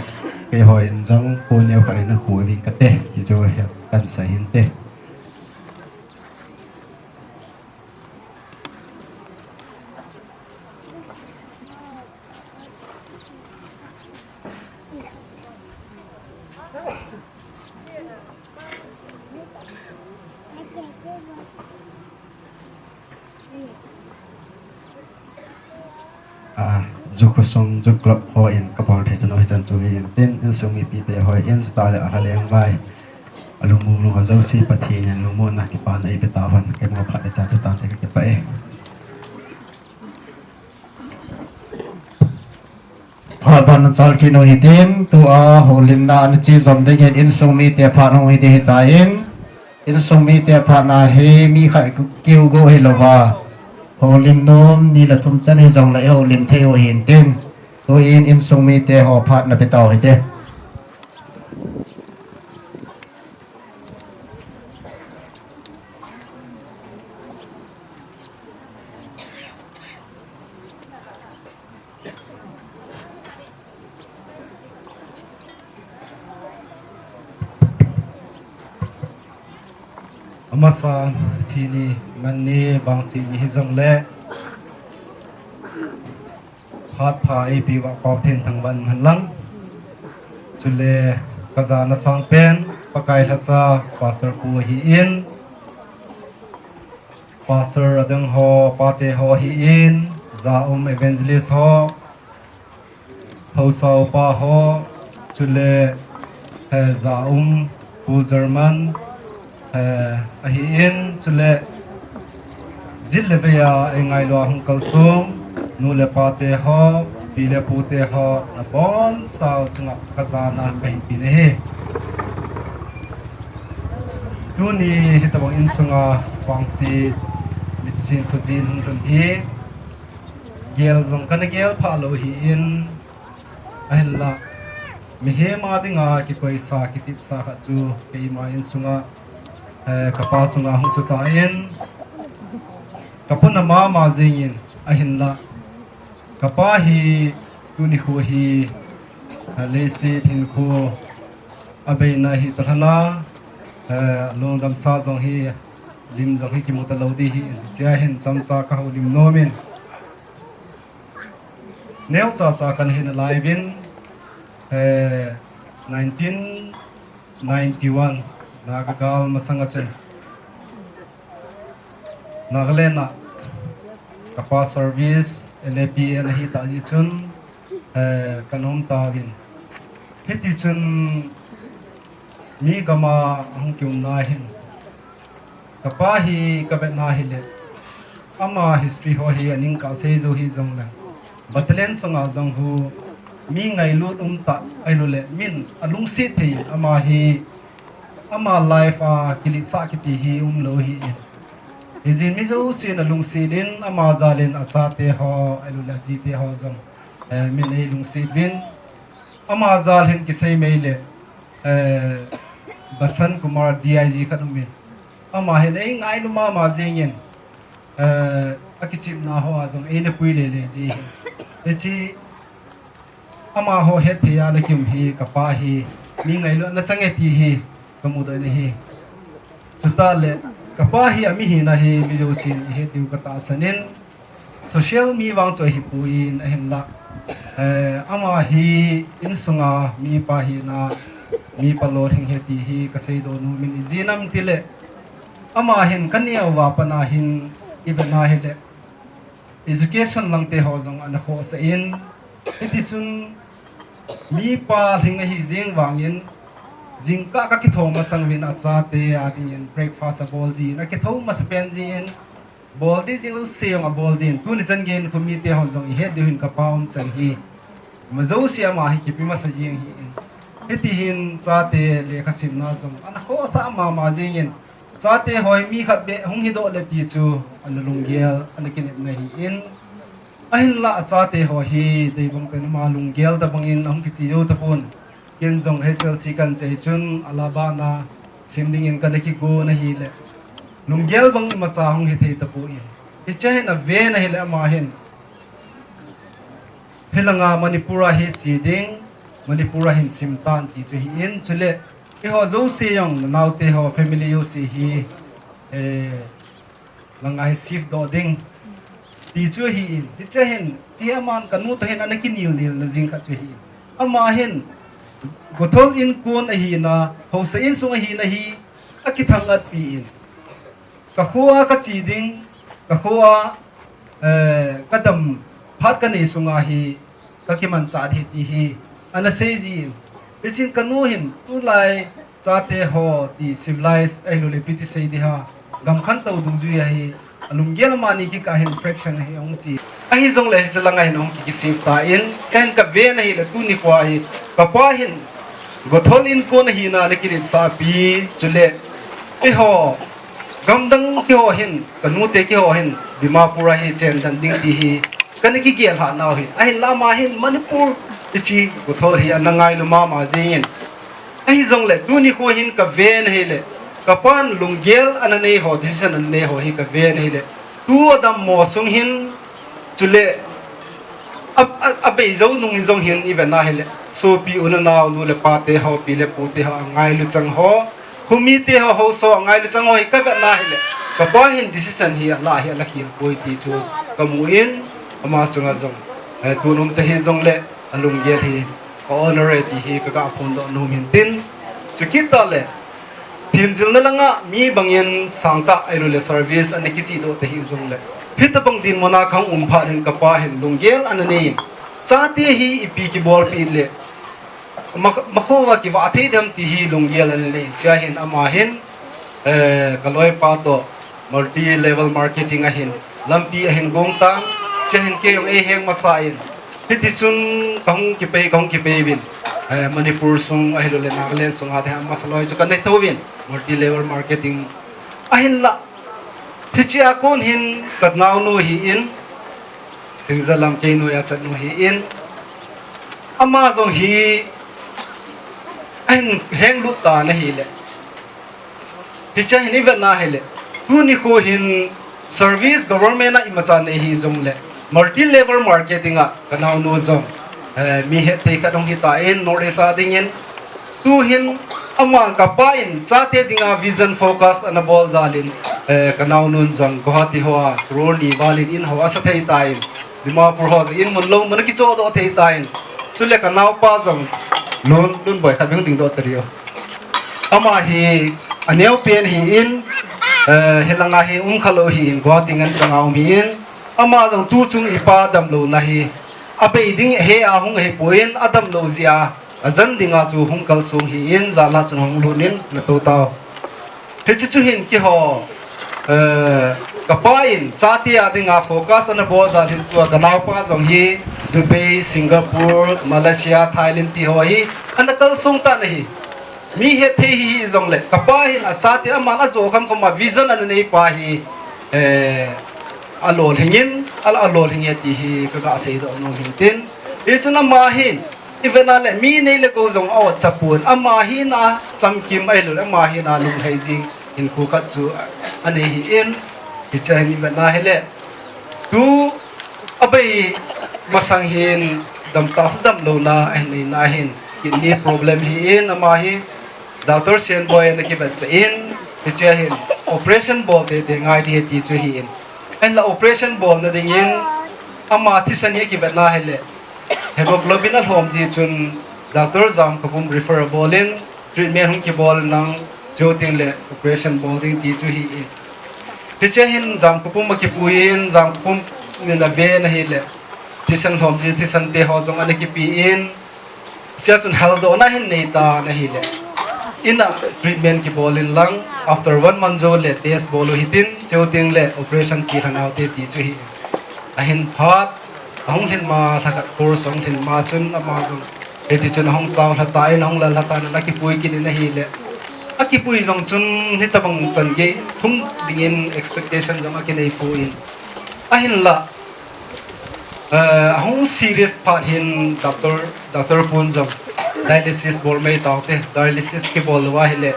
keihon jong pon neo khat in khu uvin kate, ti chu kahin sei hinte. Ah, Ju khosung, ju club hon kabol thei chan u hichan chu hin tin, insung mipite hon, insung tah le alha leng vai, alungmong lungkhat jouse Pathen in lungmonna kipana eipe tahen, keiman phat le chan chu tante kakipah e. Phat ban nachal kit u hitin, tua houlimna ana che jom ding hin insung mite phat hung hi ding ahitan, insung mite phatna hi mi khat keu go hilouva, houlim nom ni le thum chan hijongle ihoulim thei u hintin, tuin insung mite ho phat nape tau hite. Amasa thini, nganni, vangse ni hijongle, phat pha eipeuva Pathen thangvah in umhen lang. Chule kajana sangpen Pakai lhacha Pastor pu ahin, Pastor adang ho, pate ho ahin, jaum evangelist ho, haosa upa ho, chule, eh, jaum Pu German, eh, ahin, chule jit le veiya eingailu a hung kalsong nu le pate ho, pi le pute ho, nabonchau chunga kajana kahin pe ahi. Tuni hitobang insunga vangse mitsin khojin hung lhun hi, gel jong kana gel phalou ahin, ahinla mihem a dinga kikoisa, kitepsa khat chu keima insunga, eh, kapa chunga hung chutan, kapuna mama jingin, ahinla kapa hi tuni khu hi, eh, leiset hinkho abeina hi talhana, eh, lungdamsa jong hi, lim jong hi kimu talou ding ahin, hichea hin chomcha kahoulim nomin, neocha cha kana hin alai uvin, eh, nineteen ninety-one Naga gal masanga chun Nagaland a kapa service N A P N ahitah jeh chun, eh, kana um tauvin. Hitichun mi gama ahung kiumna hin, kapa hi kavetna hile, ama history ho hi aning kasei jou hijongle, battalion sunga jong hu mi ngailut umtah ahiloule min alungset thei, ama hi, ama life a kiletsah kiti hi umlou ahin. Hijeh in mi jousen alungset in, ama jal in achate ho ahiloule ajite ho jong, eh, min eilungset uvin. Ama jal hin kisei maile, eh, Basant Kumar D I G khat aumin, ama hin eingailu mama jengin, eh, akichepna hoa jong eina pui lele ji ahin. Hiche amaho hetthei a ana kium hi kapa hi mi ngailutna chang e ti hi kamudoh in ahi. Chutah le kapa hi ami hina hi mi jousen ihet diu katahsan in, social mi vang chu ahipoi, ahinla, eh, ama hi insunga mipa hina, mipa lolhing ahi ti hi kaseidoh nomin, ijeh inem itile ama hin kaneo uva pat a hin ivet na hile education langte ho jong ana khohsah in, hitichun mipa lhing ahi jeng vangin, jingkah kakithou masang uvin achate a dingin breakfast abol jin, akithou masapen jin, bol ding jouse jong abol jin, tuni chan geiyin khomite hon jong ihet diu hin kapa umchan ahi. Ima jouse ama hi kipe masa jeng ahin. Hiti hin chate lekhasimna jong ana khohsah mama jengin, chate ho hi mi khat beh hung hidoh le ti chu ana lunggel, ana kinepna ahin. Ahinla achate ho hi deibang tah in ama lunggel tobangin ahung kiche jou tapon. Ken jong H L C kahin chai chun Allahabad a sim dingin kana kigon ahile, lunggel bang imacha hung hithei tapon. Hichea hin aven ahile ama hin, hilanga Manipur a hi che ding, Manipur a hin simtan ti chu ahin, chule eiho jouse jong, naote ho, family jouse hi, eh, langa hi shift doh ding ti chu ahin, hichea hin, hiche aman kanu toh hin ana kinelnelna jing khat chu ahin. Ama hin Gothol Inkon ahina, haosa insung ahina hi akithangatpi in, kakhoa kache ding, kakhoa, eh, kadam phat kanei sunga hi kakimanchah hi ti hi ana sei jin. Hichun kanu hin tulai chate ho ti civilized ahilouleh ipi ti sei ding ham, gam khantou dungjui ahi, alunggel amani kikah hin fraction ahi ahung chi. Ahijongleh hiche langa hin ahung ki, kisave tan, chua hin kaven ahileh tuni khoa hi kapa hin Gothol in kon ahina ana kiletsahpi, chuleh eiho gamdang keiho hin, kanute keiho hin Dimapur a hi chen den ding ti hi kana kigel lhah nau hin, ahinlah ama hin Manipur ichi Gothol hi ana ngailu mama jingin. Ahijongleh tuni khoa hin kaven ahileh, kapan lunggel ana nei ho, decision ana nei ho hi kaven ahileh, tu adammo sung hin, chuleh a, a, abei jou nung jong hin iven ahileh, sopi u le nao, nu le pate ho, pi le pute ho angailu chang ho, khomite ho, haosa angailu chang ho hi kavet ahileh, kapa hin decision hi alah hi ala khel poi ti chu kamun, ama chunga jong, eh, tun umtah hijongleh alunggel hi ka honor e ti hi kaga phondoh nom in tin. Chukit tah leh, themjilna langa mi bangin sangtah ahilouleh service ana kichihdoh tahih jongleh, hitobang dinmun a kahung um phat in kapa hin lunggel ana nei in, chate hi ipi kibolpi leh ma, makhoa kivah thei dem ti hi lunggel ana nei in, chua hin ama hin, eh, kaloipa toh multi level marketing ahin, lampi ahin gong tan, chua hin kei jong eiheng masa in, hitichun kahung kipei, kahung kipei uvin, eh, Manipur sung ahilouleh Nagaland sunga te amasa loi chu kanei tou vin, multi level marketing ahinlah, hichea kon hin kanaonu hi in, Hingzalam kei noiya chanu hi in, ama jong hi ahin henglut tan ahileh, hichea hin iven ahileh, tuni khoa hin service government a imacha nei hijongleh, multi level marketing a kanaonu jong, eh, mi hetthei khat ahung hitan, North East a dingin, tuhin aman kapa in chate dinga vision focus ana bol jal in, eh, kanaonun jong Guwahati hoa crore ni val in in ho asa thei tan, Dimapur ho jong in mun lou mun akichohdoh thei tan, chuleh kanaopa jong lun, lun boi khat bing dingdoh tariu. Ama hi aneopen hi in, eh, hilanga hi um khalou hi in, Guwahati ngen changa um hi in, ama jong tuchung ipa damlouna hi abei ding he ahung ahipoi in, adamlou jeh a ajan dinga chu hung kalsong hi in, janlhah chun hung lut in, natou tau. Hiche chu hin keiho, eh, kapa in chate a dinga focus ana bol jal hin tua kanaopa jong hi Dubai, Singapore, Malaysia, Thailand ti ho hi ana kalsong tan ahi. Mi hetthei hijongleh, kapa hin achate aman ajo khamkham a vision ana neipa hi, eh, alolhing in, a, alolhing e ti hi kaga seidoh nom in tin. Hichun ama hin iven ahileh, mi nei le gou jong a-ot chapon, ama hina chamkim ahilouleh, ama hina lunglhai jing hinkho khat chu anei hi in, hichea hin iven ahileh, tu abei masang hin damtah sa damlouna ahin neina hin kidney problem hi in, ama hi Doctor Senboi ana kivetsah in, hichea hin operation bol teitei ngai ding ahi ti chu hi in. Ahinlah operation bolna dingin ama thisan hi akivet ahileh, hemoglobin alhom jeh chun Doctor Jamkhapum refer abol in, treatment hung kibol in lang, chuteng leh operation bol ding ti chu hi in. Hichea hin Jamkhapum akipui in, Jamkhapum in aven ahileh, thisan lhom jeh thisan te ho jong ana kipe in, chea chun heldohna hin neitan ahileh, in a treatment kibol in lang, after one month jou leh test bol u hitin, chuteng leh operation chelha nau te ti chu hi in. Ahin phat, ahung lhin ma lhakhat course ahung lhin ma chun ama jong hitichun ahung chaolha tan, ahung lalha tan, ana kipui kit in ahileh, akipui jong chun hitobang chan gei lhung dingin expectation jong akinei poi in. Ahinlah, eh, ahung serious phat hin doctor, Doctor pun jong dialysis bol mai taute, dialysis kibol lou ahileh,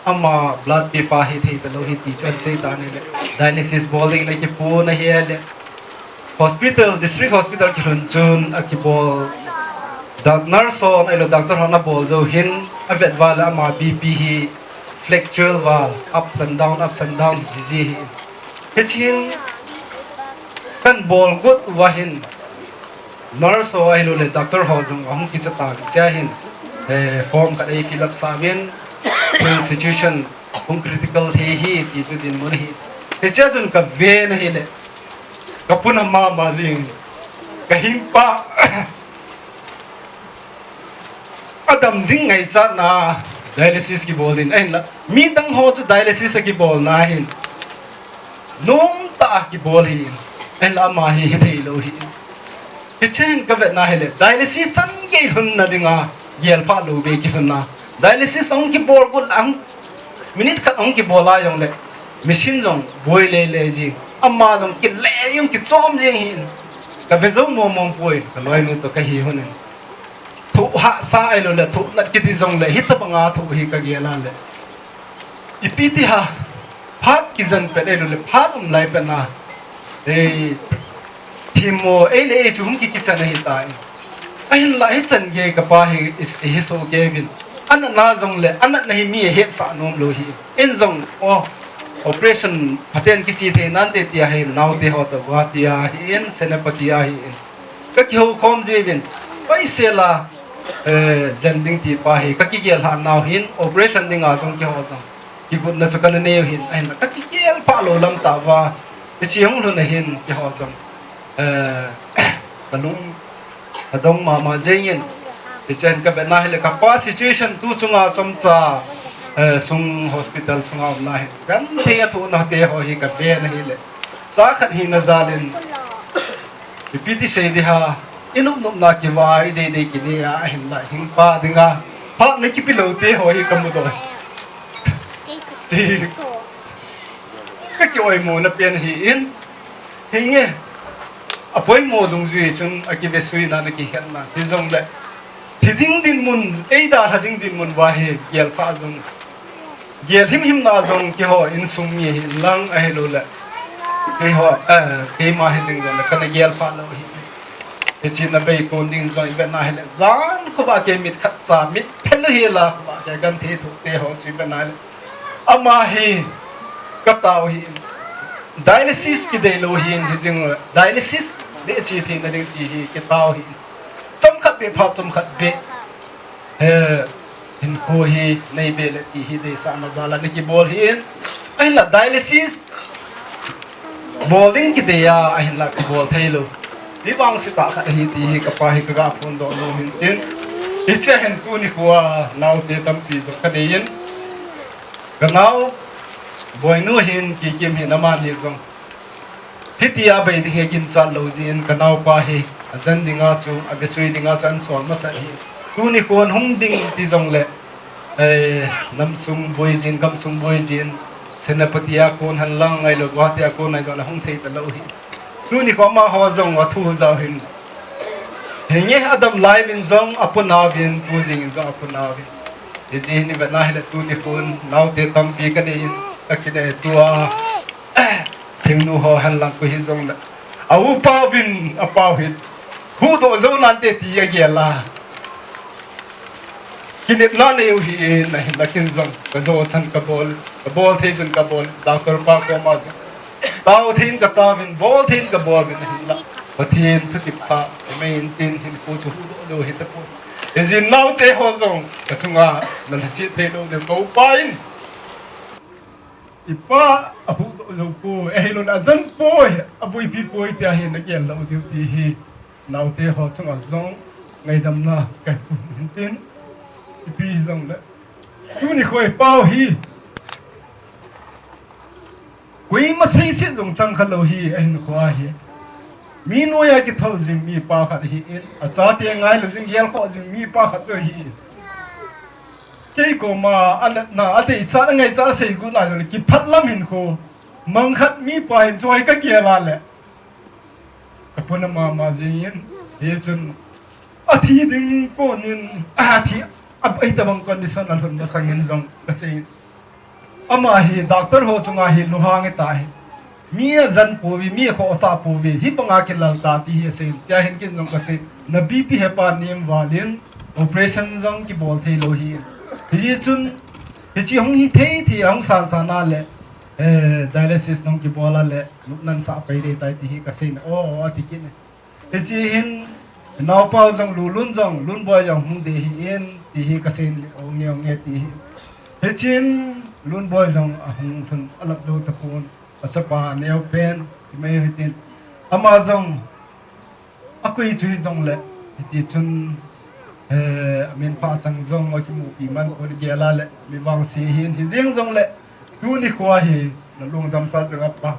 ama blood paper hi thei talou hi ti chu ana sei tan ahileh, dialysis bol dingin akipun ahileh, hospital, district hospital kilhun chun akibol, doc-, nurse hon ahilou doctor hon abol jou hin, avet uva leh ama B P hi fluctual val, ups and down, ups and down hi ji hi. Hichun kanbol got uva hin, nurse ho ahilouleh doctor ho jong ahung kicha tan, chea hin, eh, form khat ei fill up sah uvin, situation hung critical thei hi ti chu dinmun ahi. Hichea chun kaven ahileh, kapuna mama jing, kahingpa, Adam ding ngaichatna dialysis kibol in, ahinla midang ho chu dialysis a kibolna hin nomtah a kibol hi in, ahinla ama hi hithei lou hi in. Hichen kavetna hile dialysis chan gei lhunna dinga gelphah lou be kilhunna. Dialysis ahung kibol got a, minute khat ahung kibol a jongle machine jong boi lele jing, ama jong kile jong kichom jing hi in. Kave jou mong mong poi, kaloinu toh kahi hon in. Thoh hahsa ahiloule thoh nat kiti jongle hitabanga thoh hi kagel a le, ipi ti ham, phat kijen pet ahiloule phat um lai pet na, ei, themmo ei le ei chu hung kikichan ahitai. Ahinla hichan gei kapa hi is, hi soh keiyuvin. Anatna jongle anatna hi mi ahetsah nom lou hi. In jong, o, operation phaten kiche thei nante tia hi, naote ho toh Guwahati a hi in, Senapati a hi in. Kakihoukhom jiuvin, paisela, eh, jen ding ti pa hi kakigel lhah nau hin, operation dinga jong keiho jong kigotna chu kana neiu hin, ahinla kakigel phah lou lam tah uva, hiche hung lhun a hin keiho jong, eh, kalung adong mama jengin. Hichun kavetna hile kapa situation tu chunga chomcha, eh, sung hospital sunga umna hin genthei a thohna te ho hi kavena hile, cha khat hina jalin, ipi ti sei ding ham, inop nopna kivah a, ideidei kinei a, ahinla hingpa dinga phatna kipe lou te ho hi kamudoh. Chi, kakioimona pen hi in, hinge, apoimo dungjui chun akivesuina, ana kikhenna, hijongle thi ding dinmun, eidalha ding dinmun uva hi gelphah jong, gel himhimna jong keiho insung mi hi lang ahiloule keiho, eh, keima hijing jongle kana gelphah lou hi. Hiche na beikon ding jong ivetna hile, jan khovah kei mit khatcha, mit phelou hila khovah kei genthei thoh te ho chu ivetna hile, ama hi katao hi in, dialysis kidei lou hi in, hijing dialysis le che theina ding ti hi kitao hi in, chomkhat beh phat chomkhat beh, eh, hinkho hi neibe le ti hi deisahna jal a nakibol hi in. Ahinla dialysis bol ding kidei a, ahinla kibol theilou, mi vangsetah khat ahi ti hi kapa hi kaga phondoh nom hin tin. Hichea hin tuni khoa naote tampi jong kanei in, kanao Boinu hin, Kikim hin, amani jong hitia bei ding hi aginchat lou jeh in, kanaopa hi ajen dinga chu, avesui dinga chu ahin sol masat hi. Tuni khon hung ding ti jongle, eh, namsung boi jin, gamsung boi jin, Senapati a kon henlang ahiloule Guwahati a kon ahi jongle hung thei talou hi. Tuni kho amaho jong athu jao hin, hinge, adam lai uvin jong, aponauvin, tu jing in jong aponauvin. Hijeh hin ivetna hile tuni khon naote tampi kanei in, akinei tua, thingnu ho henlang koi hijongle, aupa uvin, apao hin huhdoh jou nante ti agel a, kinepna neiu hi in, ahinla ken jong kajo chan kabol, kabol thei chan kabol, doctor pa koma jong tao thei in kataovin, bol thei in kabol uvin, ahinla Pathen thutepsa imei in tin hinkho chu huhdoh lou hitapoi. Hijeh in naote ho jong kachunga nalhaset theilou diu kou pa in, ipa ahuhdoh lou poi, ahiloule ajen poi, aboipi poi tia hi nagel lou diu ti hi naote ho chunga jong ngaidamna kahin pui hin tin. Ipi hijongle tuni kho ipao hi koima seiset jong chang khalou hi, ahinkhoa hi mi noiya kithol jing mipa khat ahi in, achate ngailou jing, gelkhoh jing mipa khat chu ahi in. Kei koma anatna, adeichat, angaichat asei got a jongle kiphat lam hinkho mang khat mipa hin choi kagel a le, kapona mama jeng in. Hichun athi ding konin, athi, a, hitobang condition alhun masangin jong kasei in, ama hi doctor ho chunga hi lunghang ahitai. Mi ajen pouve, mi akhohsah pouve, hibanga kilal ta ti hi asei in. Chua hin ken jong kasei, na BP hepa nem val in, operation jong kibol theilou hi in. Hijeh chun hiche hung hithei thei a, hung sansan a le, eh, dialysis nahung kibol a le nopnan sah pai ding tai ti hi kasei in, o, o, ati kit in. Hiche hin naopau jong, Lulun jong, Lunboi jong hung ding ahi in, ti hi kasei in, onge, onge ti hi. Hichun Lunboi jong ahung lhun, alap jou tapon, achapa neopen, ti mai hitin. Ama jong akoi chu hijongle, hitichun Eh, min pha chang jong, akimupi man pon gel a le, mi vangse hin, hijeng jong le, tuni khoa hi, na lungdam sa jong a pa.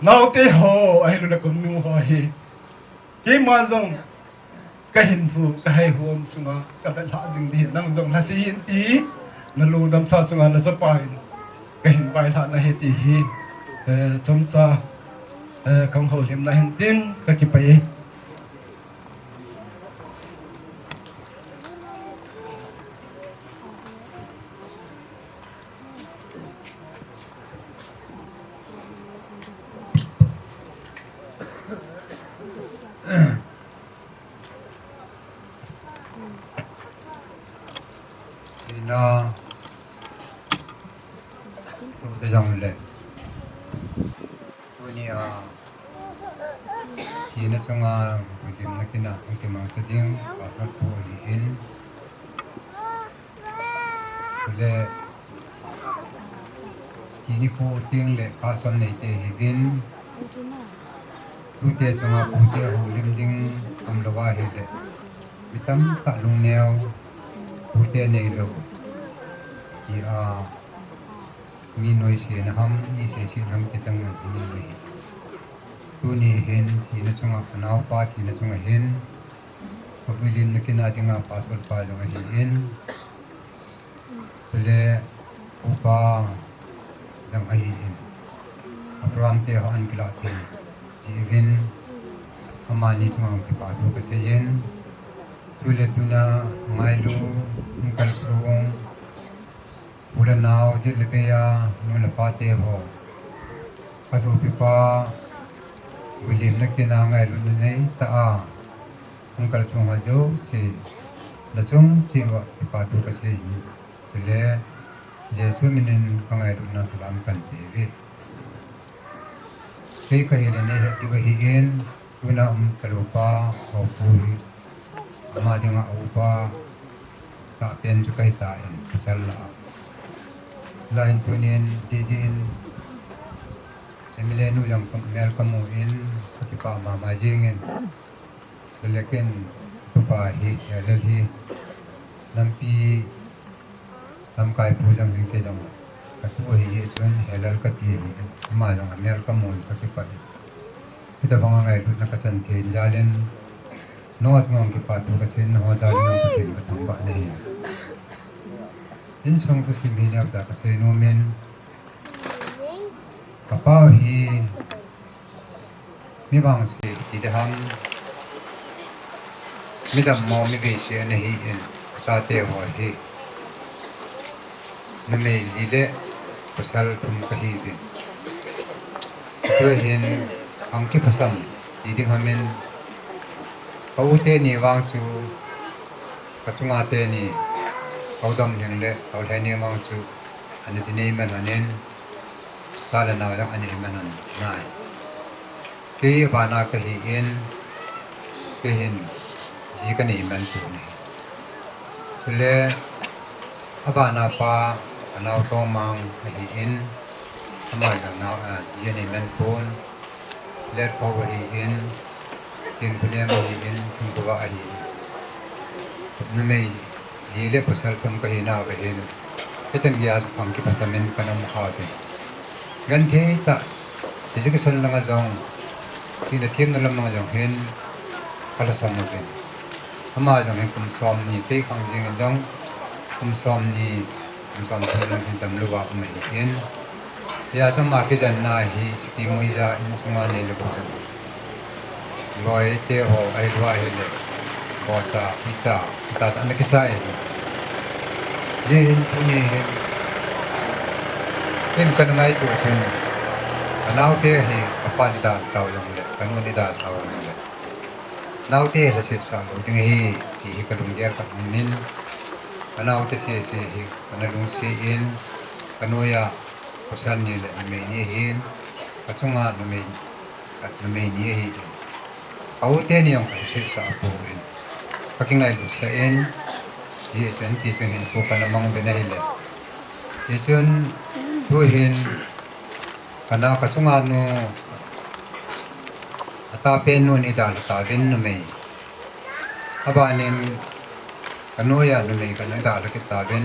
Naote ho, ahilouleh ka nu ho hi. Keima jong, ka hin hu, ka hei hu um sunga, ka vet lha jing di, nang jong lha se hin ti, na lungdam sa sunga na chapa hin, ka hin vai lha na hi ti hi, eh, chomcha, eh, kang ho hlim na hin tin, ka kipah e. Ina, tu te jong le. Tunia, thina chunga, limna kina, kimang ta ding, pastor pu hi in. Le, thini ko ting le, pastor nei te hi vin. Tute chunga pute ho lim ding, am lo va hi le. Mi tamtah lungneo, pute nei lo. Ti a, mi noise na ham, mi seise na ham kichang na mi mai. Tuni hin, thina chunga, ka naopa thina chunga hin, ka vuilimna kina dinga pastor pa jong ahi in, tule upa jong ahi in, a program te ho an kila te ji vin, amani chunga kipa thu ka sei in, tule tuna ngailu, kalsung, U le nao, jet le bei a, nu le pa te ho. Ka sopipa, vuilimna kina ngailutna nei ta a. Hung kalsung ho jouse, na chung cheh uva, kipa thu ka sei hi. Tule, Jesu minin ka ngailutna salam kan pe uve. Kei ka hi le nei het diu ahi in, tuna um ka lopa, ka upa hi. Ama dinga upa, tahpen chu ka hi ta in, pasal la a. Lain tunin, di din, M L A nu jong ka mel ka mu in, ka kipah mama jing in. Ka le ken, tupa hi, ya le hi, nampi, Lamkai pu jong hi kei jong, ka tu hi hi chun, helal ka ti hi, ama jong a mel ka mu in ka kipah in. Hitabang a ngailutna ka chan thei in jal in, nangho jong kipa thu ka sei in, nangho jal in jong ka thei in ka thangvah nahi. Insung thusim hi neocha ka sei nom in, ka pa hi, Mi vangse ti ding ham, mi dammo, mi veise ana hi in, ka chate ho hi. Numei li le pasal thum ka hi uvin. Tua hin, ang kiphasam ti ding ham in, ka u teni vang chu, ka chunga teni, ka u Damlhing le ka u Lheni vang chu, ana ji nei man hon in, cha le nao jong ana hi man hon nai. Kei abana ka hi in, kei hin ji ka nei man pon ahi. Chule abana pa, ka nao Tongmang ahi in, ama jong nao, a, ji ana nei man pon, Letkhou ahi in, Tinkhunem ahi in, Thumkhuva ahi in. Numei li le pasal thum ka hi nauva hin, hichan geiya chu ang kiphasam in ka um kha uvin. Genthei tah, education langa jong, hina themna lam langa jong hin, ka lhasam uvin. Ama jong hin kum somni, kei khang jeng in jong, kum somni, kum somthum jong hin damlouva um ahi in. Hijeh chun ama kijenna hi, Sihkhimui ja insunga neilou bou jong. Loi te ho, ahilou ahile, bocha, hicha, hita tah ana kichai ahi. Hijeh hin tuni hin, ken kana ngaito chun, ka naote hi, ka pa ni dalha tau jongle, ka nu ni dalha tau jongle, naote lhaset sah lou ding ahi, ti hi ka lunggel ka um in, ka naote sese hi, kana lungset in, ka noiya, pasal ni le numei ni ahin, ka chunga numei, numei ni ahi in. Ka u teni jong ka lhaset sah pon, ka kingailut sah in, hijeh chun ti chun hinkho kana mang uvin ahile. Hichun, tu hin, ka nao ka chunga nu, atahpen nun eidalha tauvin numei. Abanin kanoiya numei khat in eidalha kit tauvin.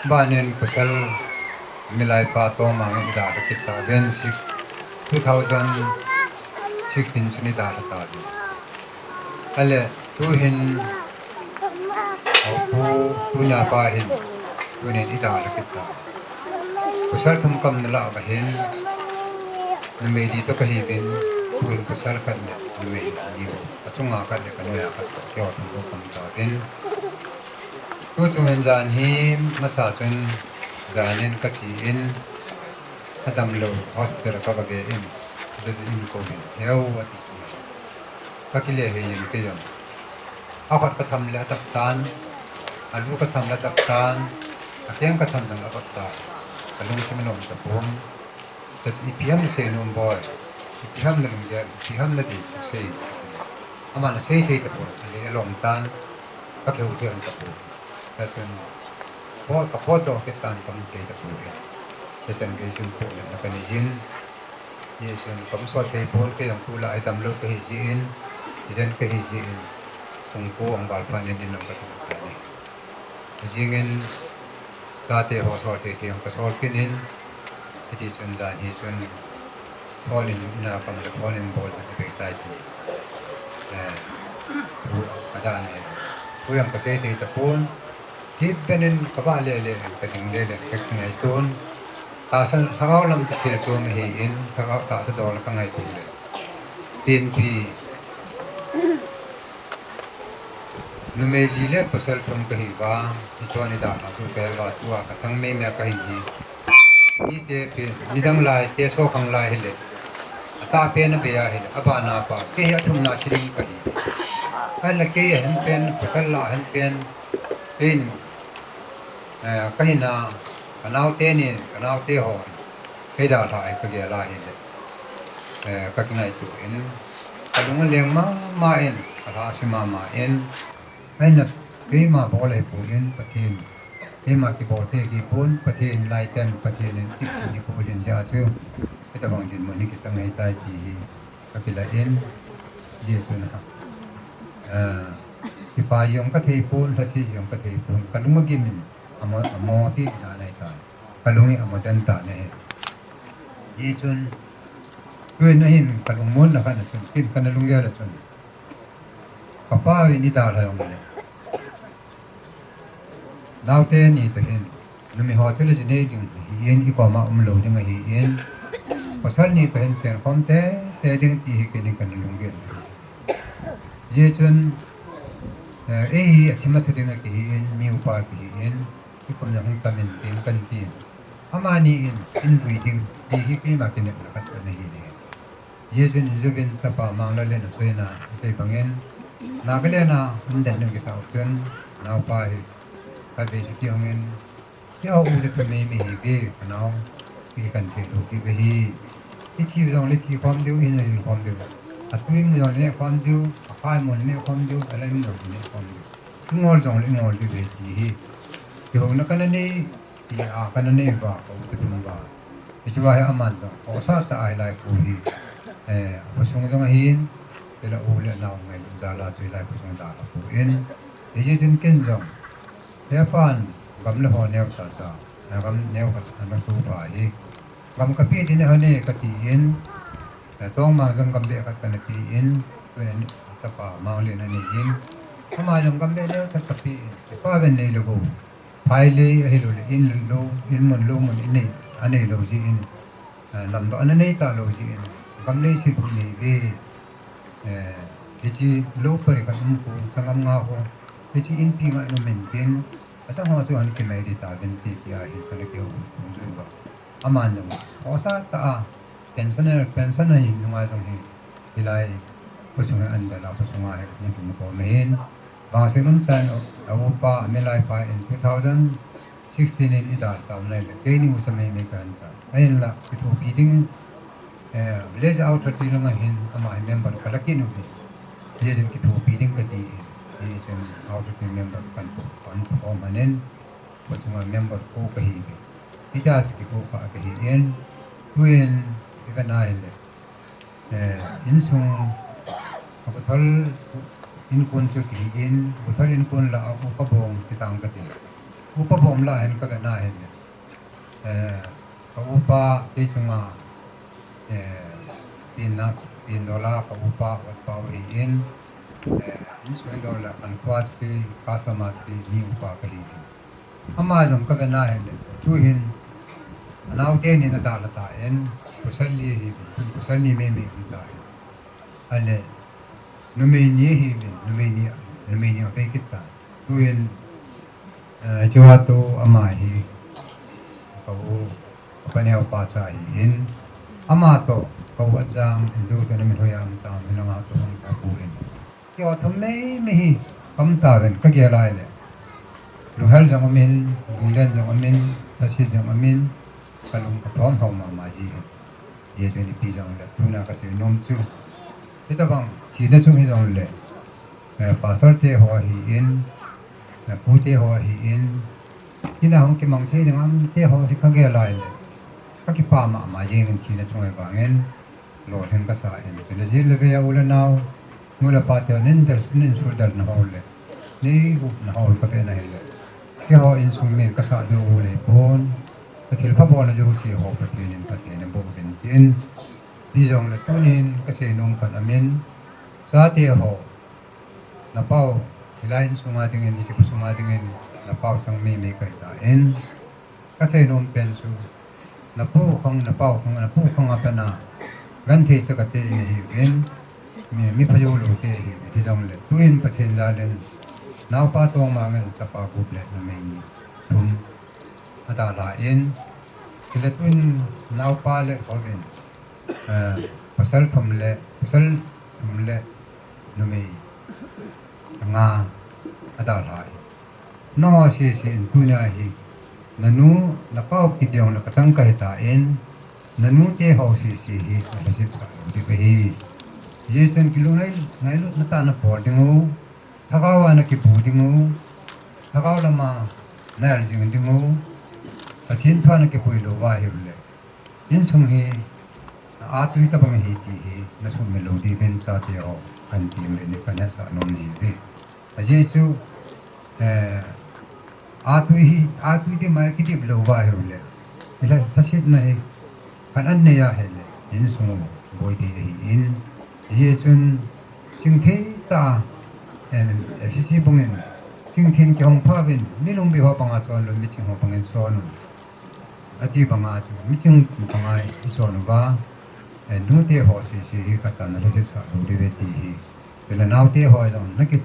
Abanin pasal milai pa Tongmang in eidalha kit tauvin. Six, two thousand sixteen chun eidalha tauvin. Ale, tuhin, o, pu, tunia pa hin, tunin eidalha kit tauvin. Pasal thum kaumna lah uva hin, numei li toh kahiuvin, tuhin pasal khat le numei li, achunga khat le kanoiya khat toh, keiho thum kaum tauvin. Tuchung hin jan hi masa chun, janin kache in, adamlou hospital a kavave in, judge in kouvin, heu ati chu. Kakile hei in kei jong. Akhat katham le adap tan, alu katham le adap tan, akeng katham le adap tan. Kalungthim anom tapon. Judge, ipi ham nasei nom boi. Ipi ham nalunggel, ipi ham nadei, sei. Aman asei thei tapon, ale alom tan, kakihou thei tapon. Judge chun, pot, kapotdoh kit tan kaum thei tapon. Judge chun kei chun pohnatna kanei in. Hichun kaum sot thei pon, kei jong tulai damlou kahi jeh in, jen kahi jeh in, pung ko ahung val phat in in jong kati kit in. Ajingin, chate ho sol thei thei jong kasol kit in, hiti chun jan hi chun, phone in, ina kaum le phone in bol le bei tai ti. Eh, thu, ajan e. Thu jong kasei thei tapon, Thip benin kavah lele, kading lele, kakingaitun. Tahsa lhagao lam chu thil chom ahin, lhagao tahsa dol kangaitun le. Tinpi. Numei li le pasal thum kahiuva, hichun eidalha chu kahiuva tua kachang mei mei kahi hi. Mite pen, nidang lai, te so kang lai hile. Atahpen abei ahile, abana pa, kei hi athumna thiling kahi. Ahile kei ahin pen, pasal lah ahin pen, in, Eh, kahina, kanaote nin, kanaote ho, eidalha e kagel ahile. Eh, kakingaito in, kalung aleng mama in, kalhase mama in, ahinla, keima bol ahipon, Pathen, keima kibol thei kipon, Pathen laiten, Pathen in, kipon kipon jeh a chu, hitabang dinmun hi kichang ahitai ti hi. Kakila in, Jesu na. Ah, kipa jong kathei pon, lhase jong kathei pon, kalung agim in, amo, amo ti na nai ta. Kalung hi amo den ta ne he. Hichun, tuin ahin kalung mun na khan chun, kin kana lunggel a chun. Kapa vin eidalha jong le. Naote ni toh hin, numei ho thil jinei ding ahin, ikoma umlou ding ahin, pasal ni toh hin chenkhom tete ding ti hi keini kana lunggel. Hijeh chun, eh, eihi athi masa ding a kihin, mi upa kihin, ikum jong hung tam in, tin kan tin. Amani in, in vui ding, ti hi keima kinepna khat ana hi ne. Jesu in injuvin chapa Manglal in aseina, asei bangin, Nagaland a, um den ding kisah u chun, naopa hi, khatvei chuti hungin, keiho u chu thum mei mei hi ve, kanao, kikhen thei lou ti ve hi. Ithi jongle thi khom diu, ihin jong ihin khom diu. Atui mu jongle ne khom diu, akhai mu le ne khom diu, alai mu jongle ne khom diu. Ingol jongle ingol diu ve ti hi. Kihouna kana nei, Tia kana nei uva, ka u te thum uva. Hiche uva hi aman jong, khohsah tah a hilai khu hi. Eh, khosung jong ahin, tila u le nao ngailut jal a chu hilai khosung dalha poi. Hijeh chun ken jong, hepan, gam le ho neo cha cha, eh, gam neo khat ana tu pa hi. Gam kapeh ding ahi ne kati in, eh, Tongmang jong gam beh khat kana pe in, tuin chapa Manglal in anei in. Ama jong gam beh neo khat kapeh in, kipa ven nei lou bou. Phailei ahilou le, in lou, in mun lou mun in nei, anei lou jeh in, eh, lamdoh ana nei talou jeh in, gam leiset hi nei ve, eh, hiche lou pari khat um khu, sanggam nga khu, hiche inpi nga in um in tin, adang ho chu ana kimai ding tauvin ti, tia hi kana kihou, hung jui uva. Aman jong, khohsah tah a, Pensioner, pension ahi nunga jong hi, hilai, khosung hi an dala, khosung a hi hung tum khom ahin. Vangset umtah in, a upa, a milai pa in two thousand sixteen in eidalha tauvin ahile, keini ucha mei mei kahin ta. Ahinla, kithopi ding, eh, village authority langa hin, ama hi member kala kit uve. Hijeh chun kithopi ding kati in, hijeh chun authority member kan, kan khom ahin, khosunga member ko kahi uve. Hitia chu kikhoh kha kahi in, tuin, ivet na ahile. Eh, insung, ka pathol, Inkon chu kihi in, Buthal inkon lah a upa bom kitang kati. Upa bom lah hin kavet na hin, eh, ka upa kei chunga, eh, pin na, pin dola ka upa, upa hi in, eh, insung dola kan kuat pi, customer pi, ni upa kahi in. Ama jong kavet na hin, tuhin, anaote ni na dalha ta in, pasal li hi, pasal ni mei mei hung ta in. Ale, numei ni hi, numei ni, numei ni a pe kita. Tuhin, eh, chua tu ama hi, ka u, ka paneo pa cha hi in. Ama to, ka u Ajang, in tu tu na min hoiya um tam, hin ama to hung ta pu in. Kio thum mei mei hi, kam ta ven, ka gel lai le. Lunghel jong um in, lunglen jong um in, thasit jong um in, ka lung ka thom hou mama ji hin. Ye chu ni pi jong le, tuna ka sei nom chu. Hitabang, thina chung hi jong le, eh, pastor te ho hi in, na pu te ho hi in, thina hung kimang thei ding am te ho si ka gel lai le. Ka kipa mama jeng in thina chung e vangin, lolhing ka sa in. Kile ji le ve a u le nao, nu le pa te nin del, nin sul del na ho le. Ni u na ho ka ve na hi le. Keiho insung min ka sa du u le pon. Ka thil pha bol na jouse ho Pathen in phatthei na boh uvin tin. Ti jong le tunin ka sei nom khat amin. Chate ho. Na pau, hilai insunga dingin, hiche khosunga dingin, na pau chang mei mei kahi ta in. Ka sei nom pen chu, na pu khang, na pau khang, na pu khang a pen a, genthei cha kate in hi uvin, mi, mi pha jou lou te hi, ti jong le, tuin Pathen jal in, naopa tong ma ngen chapa gup le numei ni, thum, a dalha in, chule tuin naopa le khovin, eh, pasal thum le, pasal thum le, numei nga, a dalha in. Nangho sese in tunia hi, nanu, napau kiti jong le kachang kahi ta in, nanu te ho sese hi, nalhaset sah lou ding kahi. Hijeh chun kilungngai, ngailutna tah a nabol ding u, lhagao a nakipu ding u, lhagao lama nahel jing ding u, Pathen thua nakipui lou va hiu le. Insung hi, na atui tabang hi ti hi, nasumil lou diuvin chate ho, kan ti uvin, kan hetsah nom nahi uve. Ajeh chu, eh, atui hi, atui ding mai kidip lou va hiu le. Hilai, lhasetna hi, kan an nei a hile, insung u, boi thei ahi in. Ajeh chun, chingthei tah a, em, F C C bungin, chingthei kihong pha uvin, mi lungbi ho banga chon lou, mi ching ho bangin chon u. Ati banga chu, miching banga i chon uva, eh, nute ho sese hi khat a nalhaset sah lou diuve ti hi. Chule naote ho jong nakilu,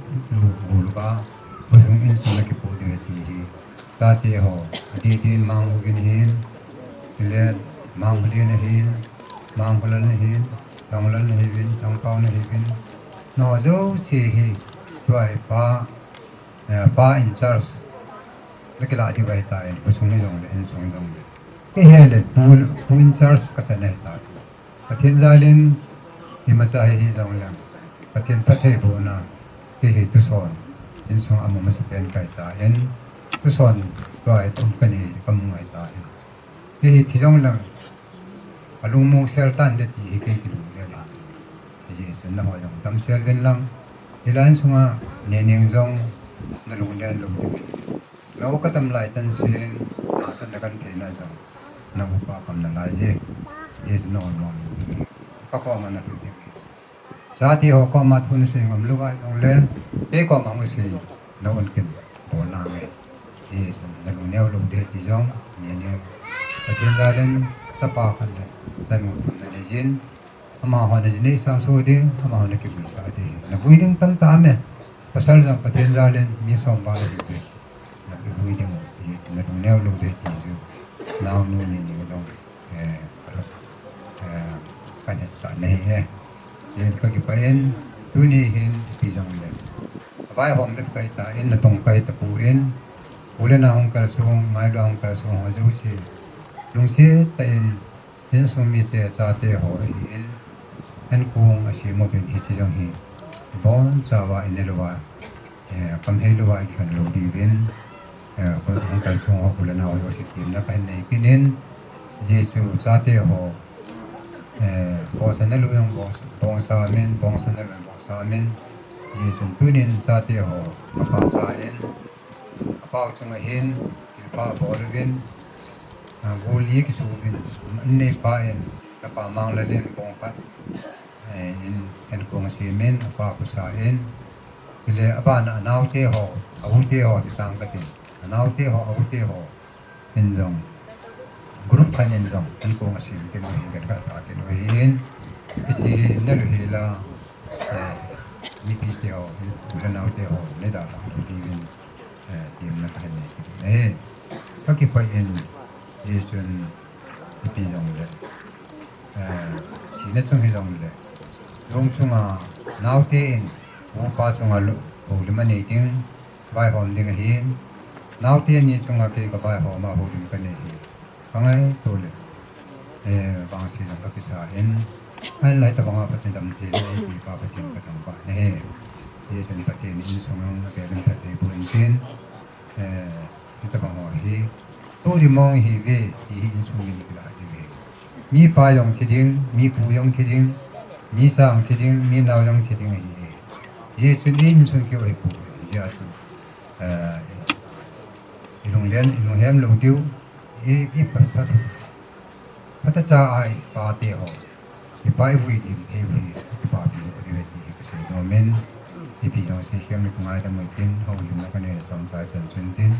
lu uva, khosung insung nakipoh diuve ti hi. Chate ho, adeh din Mang Hugin hin, chule Mang Hulin ahin, Mang Hulal ahin, Thanglal ahiuvin, Thangpao ahiuvin. Nangho jouse hi, tua hi pa, eh, pa in charge. Nakilah diu ahitai, khosung hi jong le, insung jong le. Kei hi le, pu, pu in charge kachan ahitai. Pathen jal in, imacha hi hi jong le. Pathen phattheibohna, kei hi tuson, insung a mu masapen kahi tan. Tuson, tua hi tum kani, kamu ahitai. Kei hi thi jong le, kalungmong sel tan de ti hi kei kilunggel ahi. Hijeh chun nangho jong damsel uvin lang. Hilai insunga, Neneng jong, nalunglen lou diu. Lou katam lai chan sin, nahsatna kahin theina jong, na upa kam nalai je. Hijeh chun nangho jong, kakoma nalut ding. Chate ho koma thu nasei ngam lou va jong le, kei koma hung sei, na un kin, bol nange. Hijeh chun nalung neo lou ding ti jong, Neneng. Pathen jal in, chapa khat le, tanu thum nanei jin. Amaho najinei sah soh ding, amaho nakivuisah ding. Navui ding tamtah aume. Pasal jong Pathen jal in mi som val ahiuve. Nakivui ding u, hijeh chun nalung neo lou ding ti chu. Naonu Neneng jong, eh, eh, kahin hetsah nahi e. Hijeh in kakipah in, tuni hin ipi jong le. Avaihom bep kahi tan, natong kahi tapon. U le nao hung kalsong, ngailu a hung kalsong ho jouse. Lungset tah in, insung mite chate ho ahin, ankong asem uvin hiti jong hi, ibonchauva inei louva, eh, kamhei louva ikhen lou diuvin, eh, hung kalsong ho u le nao ho jouse temna kahin nei kit in, hijeh chun chate ho, eh, bongsa nalou jong bongsa, bongsa umin, bongsa nalou jong bongsa umin, Hijeh chun tunin chate ho, apa cha in, apa chunga hin, thilpha bol uvin, a, gol ni kisuvin, in neipa in, chapa Manglal in bong khat, eh, in, in kong simin, apa kusa in, chule abana anaote ho, aute ho, ti tang katin, anaote ho, aute ho, in jong, group khat in jong, in kong asim kit uhin, khat khat ta kit uhin, hiche hi na lu hi la, eh, mipi te ho, in, u le nao te ho, ne da la, diuvin, eh, temna kahin nei kit uhin. Kakipah in, hijeh chun, ipi jong le, eh, thina chung hi jong le, lung chunga, naote in, upa chunga lu, houlim anei ding, vaihom ding ahin, naote ni chunga kei ka vaihom a houlim ka nei hi. Ka ngaito le, eh, vangse jong ka kisa in, ahin lai tabanga Pathen damtheina, eipipa Pathen ka thangvah in ahi. Hijeh chun Pathen in insung jong avel in phatthei boh in tin, eh, hitabang ho hi, tu di mong hi ve, ti hi insung in kila di ve. Mipa jong thi ding, mipu jong thi ding, micha jong thi ding, minao jong thi ding ahi e. Hijeh chun insung keu hi pu, hijeh chun, eh, ilunglen, ilunghem lou diu, i, i pa, pa, phatecha a ipa te ho, ipa ivui lim thei u hi, ipa pi lou diu ti hi kasei nom in, ipi jong seikhem le kangaidam uvin tin, houlimna kanei chomcha chan chun tin,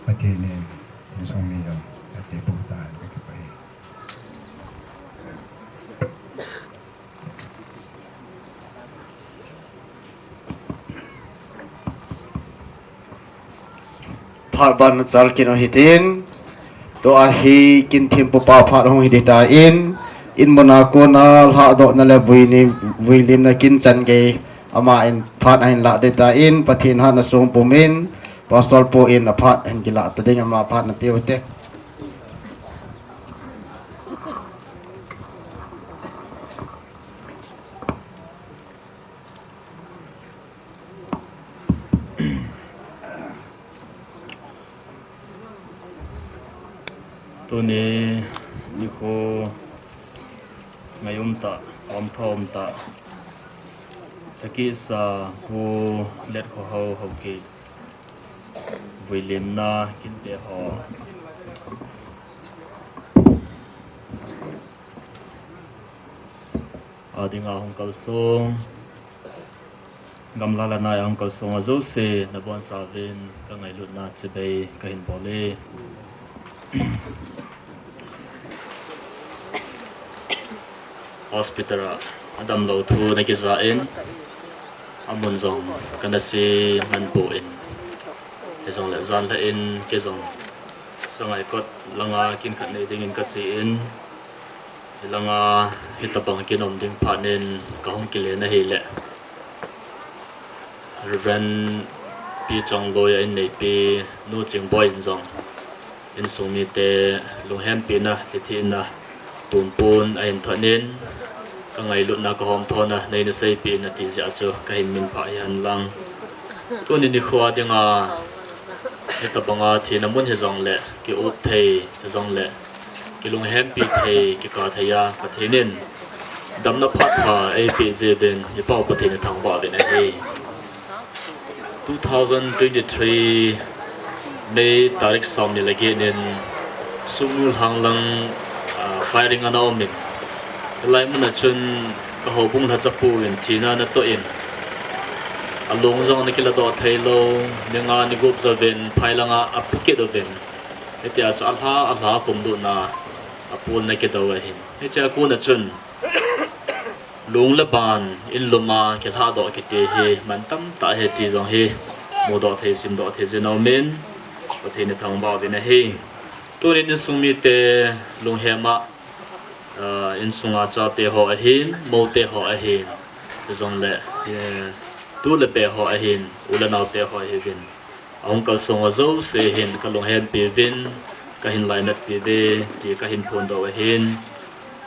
Pathen in insung mi jong, ate pu ta, kakipah e. Phat ban nachal kit u hitin, tua hi kin thempu pa phat hung hi ding tan, in muna kona lhadohna le vui lim, vui limna kin chan gei, ama in phat ahin lah ding tan, Pathen hatna song pumin, Pastor pu in aphat ahin kilah ta ding, ama phat napeh u hite. Tuni nikho ngai umtah, omtho umtah, thakisa Pu Letkhohao Haokip vui limna kinte ho a dinga hung kalsong, gamla le nai a hung kalsong a jouse nabonchauvin ka ngailutna chibai kahin bol e. Hospital a adamlou thu nakijah in, amun jong kana che manpon, hijongle janlhah in kei jong Sangaikot langa kin khat nei dingin kache in, hilanga hitabang kin um ding phat in kahung kile na ahile, Reverend Pi Chongloi a inneipi Nu Chingboi in jong insung mite lunghempina, lhithina tumpun ahin thot in, ka ngailutna, ka homthona nei naseipeh in ati jeh a chu kahin minphah hihen lang. Tuni nikho dinga hitabanga thina mun hijongle, ki-up thei, chujongle kilunghempi thei, kikah thei a Pathen in damna phat pha eipeh jeh uvin i Pau Pathen i thangvah uvin ahi. Two thousand twenty-three May tarik somni le get in Sugnu Lhanglang, ah, firing ana um in, hilai mun a chun ka houbung lhacha pu in thina ana toh in, along jong ana kiladoh theilou, ni nga ni gup jouvin phai langa apu kit uvin, hitia chu alha, alha kum lutna a pon ana kidou ahin. Hichea kon a chun lung le ban, in lum a kilhadoh kiti hi man tamtah ahi ti jong hi mudoh thei, simdoh thei jin aumin, Pathen i thangvah uvin ahi. Tunin insung mite lunghem a, ah, insunga chate ho ahin, moute ho ahin, chujongle, eh, tu le pe ho ahin, u le naote ho ahiuvin, ahung kalsong ho jouse hin ka lunghempi uvin, kahin lainatpi uve ti kahin phondoh u ahin.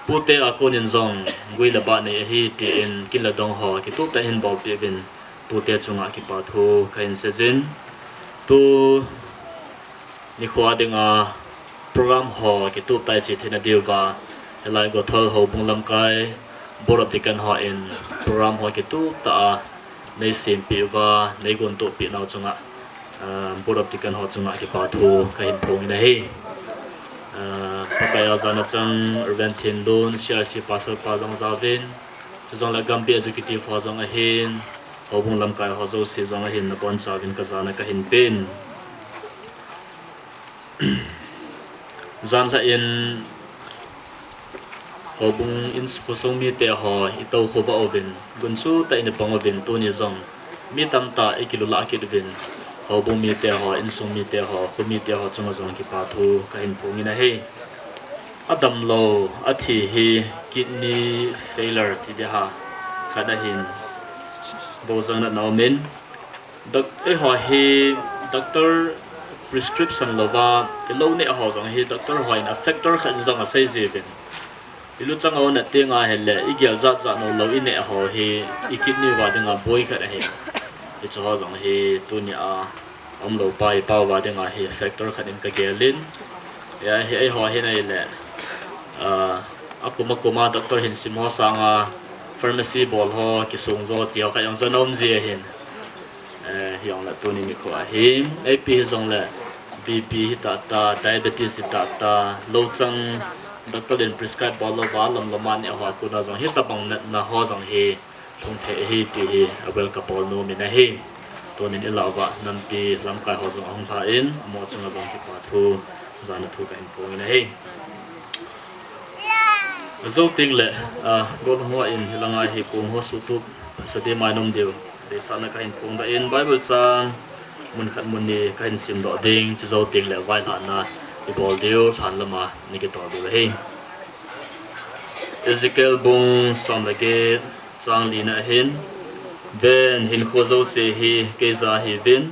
Pute a konin jong gui le bah nei ahi tin kin le dong ho kituptah in hin bolpeh uvin, pute chunga kipa thu kahin seijin. Tu nikho dinga program ho kituptah a iche theina diuva, hilai Gothol Houbung lamkai Board of Deacon hon program ho kituptah a nei sempeh uva, nei gontohpeh nau chunga, ah, Board of Deacon ho chunga kipa thu kahin phong in ahi. Ah, Pakai a jana chang Reverend Thinlun, C R C Pastor pa jong jaovin, chujongle Gambih Executive ho jong ahin, houbung lamkai ho jouse jong ahin, nabonchauvin kajana kahin pen. Janhi in houbung in khosung mite ho itou khovah uvin, gunchu tah in ipang uvin, tuni jong mi tamtah ikilulah kit uvin, houbung mite ho, insung mite ho, kho mite ho chunga jong kipa thu kahin phong in ahi. Adamlou, athi hi kidney failure ti ding ham, khat ahin, bou jong natna um in, Doc-, eiho hi doctor prescription louva ilou neh ho jong hi doctor hon a factor khat in jong asei jiuvin. Iluchang a u nat teng ahile, igel jat jat nom lou ineh ho hi i kidney uva dinga boi khat ahi. Hiche ho jong hi tunia umlou pa, ipao uva dinga hi factor khat in kagel in. Hia hi eiho hi ahile, ah, akum akum a doctor hin sim ho sanga pharmacy bol ho, kisung jo ti ho khat jong chu ana um ji ahin. Eh, hijongle tuni nikho a hi, ipi hijongle B P hita ta, diabetes hita ta, louchang doctor in prescribe bol louva lom lom a neh ho a kona jong hitabang natna ho jong hi lhung thei ahi ti hi avel kabol nom in ahi. Tunin ilah uva nampi lamkai ho jong ahung lha in, amaho chunga jong kipa thu, jana thu kahin phong in ahi. Jou tengle, ah, golhang ho in hilanga hi kong ho suhtup sadi mai nom diu deisahna kahin phong doh in, Bible chang mun khat mun ni kahin simdoh ding, chujou tengle vailhahna ibol diu, lhan lama ni kitol diu ahi. Ezekiel bung som le get, chang lina ahin, Ven, hinkho jouse hi keija ahiuvin,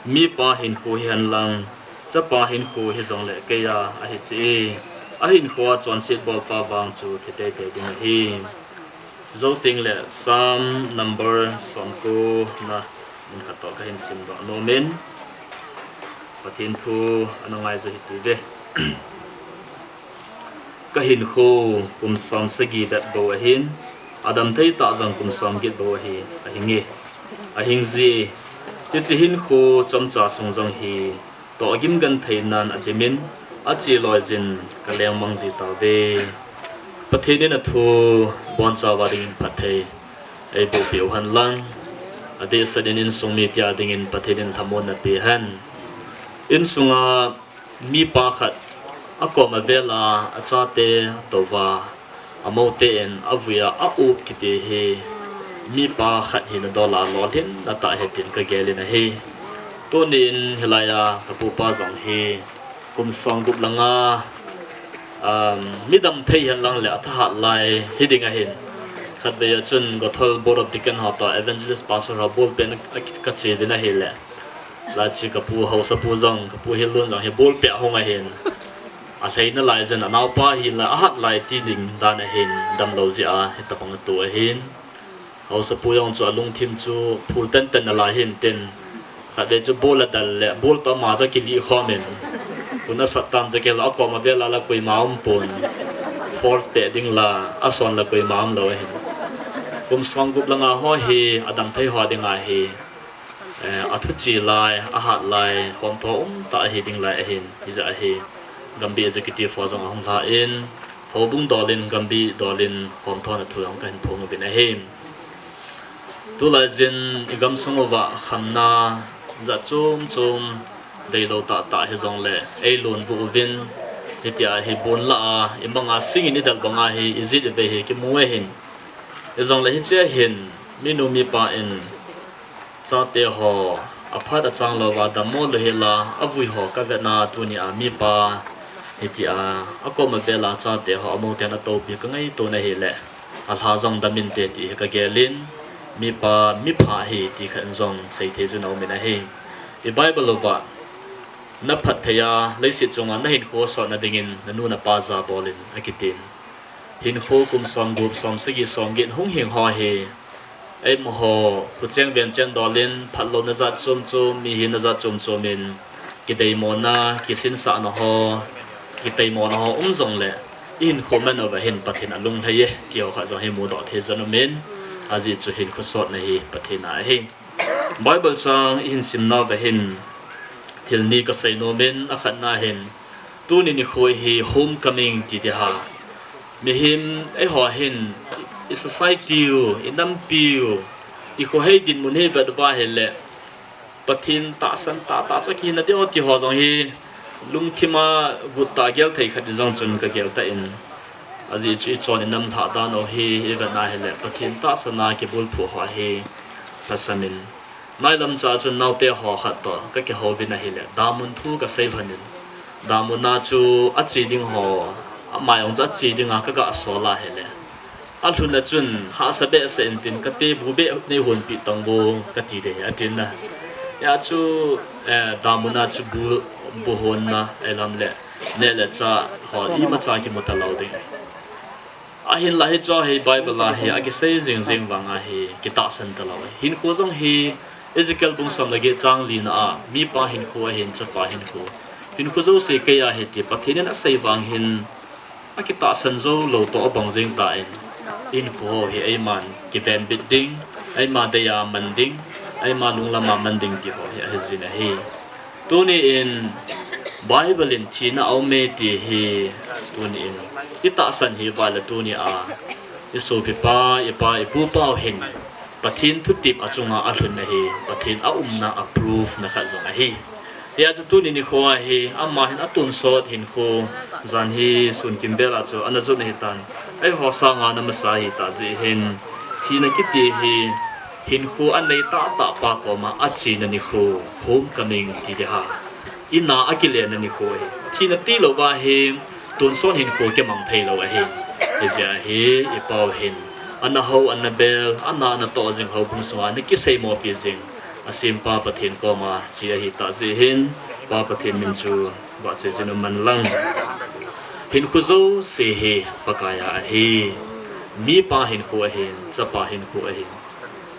mipa hinkho hihen lang, chapa hinkho hijongle keija ahi cheh e. Ahinkho a chonset bolpa vang chu thi teitei ding ahi. Jou tengle Psalm number somko na mun khat toh kahin simdoh nom in, Pathen thu ana ngai jo hite ve. Kahinkho kum som sagi bep bou ahin, adam thei tah jong kum som get bou ahi, ahinge. Ahingjeh, hiche hinkho chomcha sung jong hi tohgim genthei nan adimin, ache loijin kalengmang ji tauve. Pathen in athu bonchauva dingin phatthei eiboh peh u hen lang, adehset in insung mite a dingin Pathen in lhamonna peh hen. Insunga mipa khat akoma vela achate atouva, amote in avui a a-up kiti hi mipa khat hina dola lolhinna tah ahi tin kagel in ahi. Tunin hilaiya kapupa jong hi kum somgup langa, um, midam thei hen langle athahat lai hiding ahin. Khatvei a chun Gothol Board of Deacon ho toh Evangelist Pastor ho bolpeh na kache uvin ahile, laichi kapu, haosapu jong, kapu Hillun jong hi bolpeh ahung ahin. Alhei nalai jeh in anaopa hila ahat lai ti ding dan ahin, damlou jeh a hitabang atoh ahin. Haosapu jong chu alungthim chu phul tenten nalai hintin, khatvei chu bol adel le bol toh ama chu akilih khom in, kun asot tam chu kihil, akoma vela la koima umpon, force peh ding la, ason la koima umlou ahin. Kum somgup langa ho hi adam thei ho dinga hi, eh, athuche lai, ahat lai, homtho umtah ahi ding lai ahin, hijeh a hi Gambih Executive ho jong ahung lha in, houbung dol in, Gambih dol in homthona thu jong kahin phong uvin ahi. Tulai jin igamsung uva khamna jat chom chom, deilou tahtah hijongle eilonvuh uvin, hitia hi bon lah a imanga singin idel banga hi ijet ivei hi kimu ahin. Hijongle hichea hin minu mipa in chate ho aphat achang louva dammo louhela avui ho kavetna, tunia mipa hitia akoma vela chate ho amoten atoupi kangaito na hile, alha jong daminte ti hi kagel in, mipa mipha ahi ti khat in jong seithei jun aumin ahi. I Bible uva, naphatthei a leiset chunga nahinkho sotna dingin nanu napa jabol in akitin. Hinkho kum somgup, somsagi, somget hung hing ho hi, eimaho khucheng venchen dol in phatlouna jat chom chom, mihina jat chom chom in kideimona, kisinsahna ho, kiteimona ho um jongle, ihinkho man uva hin Pathen alunglhai e ti ho khat jong hi mudoh thei jun aumin. Ajeh chu hinkho sotna hi Pathen a ahi. Bible chang ihin simnauva hin thil ni kasei nomin, akhatna hin tuni nikho hi homecoming ti ding ham. Mihem eiho hin i society u, i nampi u, i khohei dinmun hi vet uva ahile Pathen tahsan tahtah chu kihi nading ti ho jong hi lungthima guttah gel thei khat in jong chun kagel tan. Ajeh chu ichon inam lhah dan u hi ivet na hile Pathen tahsan a kibulphu ho hi lhasamin. Nailam cha chun naote ho khat toh kakihouvin ahile, damun thu kasei lhonin. Damun a chu ache ding ho, ama jong chu ache dinga kaga sol ahile, alhun a chun hahsa behseh intin, kate bu beh neihonpi tang vo kati ding ahi, atin na. Hia chu, eh, damun a chu bu, bu honna, ahilam le neh le chah ho imacha kimu talou ding. Ahinla hiche hi Bible a hi akisei jing jing vang ahi, kitahsan talou ahi. Hinkho jong hi Ezekiel bung som le get chang lina a, mipa hinkho ahin, chapa hinkho, hinkho jouse kei a ahi ti Pathen in asei vang hin, akitahsan jou lou toh abang jing tan, hinkho ho hi eiman kivenbit ding, eima dei a man ding, eima lunglam a man ding ti ho hi ahi jin ahi. Tuni in Bible in thina aume ti hi tuni in itahsan hiuva le tuni a isopipa, ipa, ipupa u hin Pathen thutep achunga alhun ahi, Pathen aumna a proof na khat jong ahi. Hia chu tuni nikho a hi ama hin atonsot hinkho, jan hi sun kimvel a chu ana jot ahitan. Eiho sanga ana masa ahitah jeh hin, thina kiti hi hinkho anei tahtah pa koma achena nikho, homecoming ti ding ham, ina akilena nikho ahi. Thina tilou va hi tonsot hinkho kimang theilou ahi. Hijeh a hi ipa u hin ana hou, ana bel, ana, ana toh jing, houbung sunga ana kiseimopi jing, asempa Pathen koma che ahitah jeh hin, Pa Pathen min chu vahchoi jin umhen lang. Hinkho jouse hi Pakai a ahi. Mipa hinkho ahin, chapa hinkho ahin,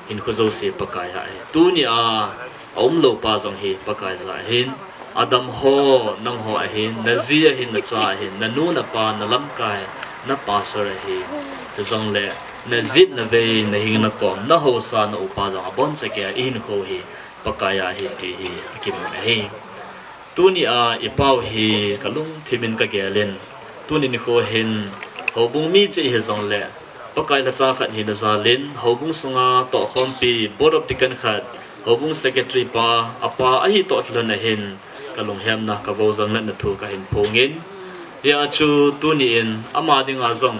hinkho jouse Pakai a ahi. Tuni a aumlou pa jong hi Pakaiya ahin. Adam ho, nangho ahin, naji ahin, nacha ahin, nanu, napa, nalamkai, na pastor ahin. Chujongle najet, navei, nahing, nakom, nahaosa, naupa jong abonchan keiya ihinkho hi Pakai a ahi ti hi akimun ahi. Tuni a ipau hi kalungthim in kagelin, tuni nikho hin houbung mi cheh hijongle Pakai lhacha khat hina jalin, houbung sunga tohkhompi, Board of Deacon khat, houbung secretary pa, apa ahitoh kilhon ahin, kalunghemna, kavojang natna thu kahin phongin. Hia chu tuni in ama dinga jong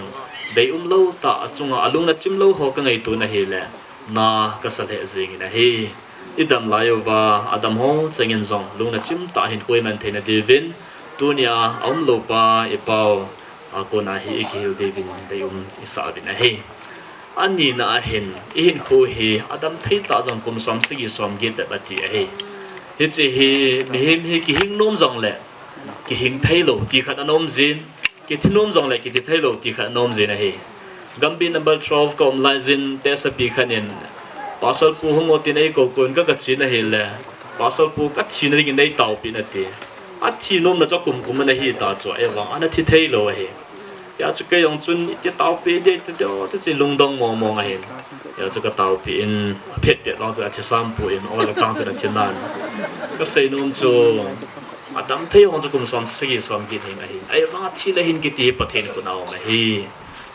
deium lou tah, achunga alung nachim lou ho kangaito nahile, na kasa lheh jengin ahi. Idam lai uva, adam ho chengin jong lung nachim tah hin koi man theina diuvin, tunia aumlou pa ipau a kona hi ikihil diuvin deium isah uvin ahi. Anina ahin, ihinkho hi adam thei tah jong kum som sagi som get bep ati ahi. Hiche hi mihem hi kihing nom jongle kihing theilou ti khat ana um jin, kithi nom jongle kithi theilou ti khat ana um jin ahi. Gambih number twelve kaum laijin tesapi khat in, Pastor pu hung o tin eikou kou in ka, kache in ahile, Pastor pu kathina dingin neitaopi in ati. Athi nomna chu akum kum ana hita chu, ahivang ana thi theilou ahi. Hia chu kei jong chun iti taopi ding, iti ding, iti chu lungdong mong mong ahin. Hia chu kataopi in, aphet pet vang chu athisampu in, ole kang chun athinan. Kasei nom chu, adam thei ho chu kum som sagi som get hing ahin. Ahivang athi le hin kiti hi Pathen khut a um ahi.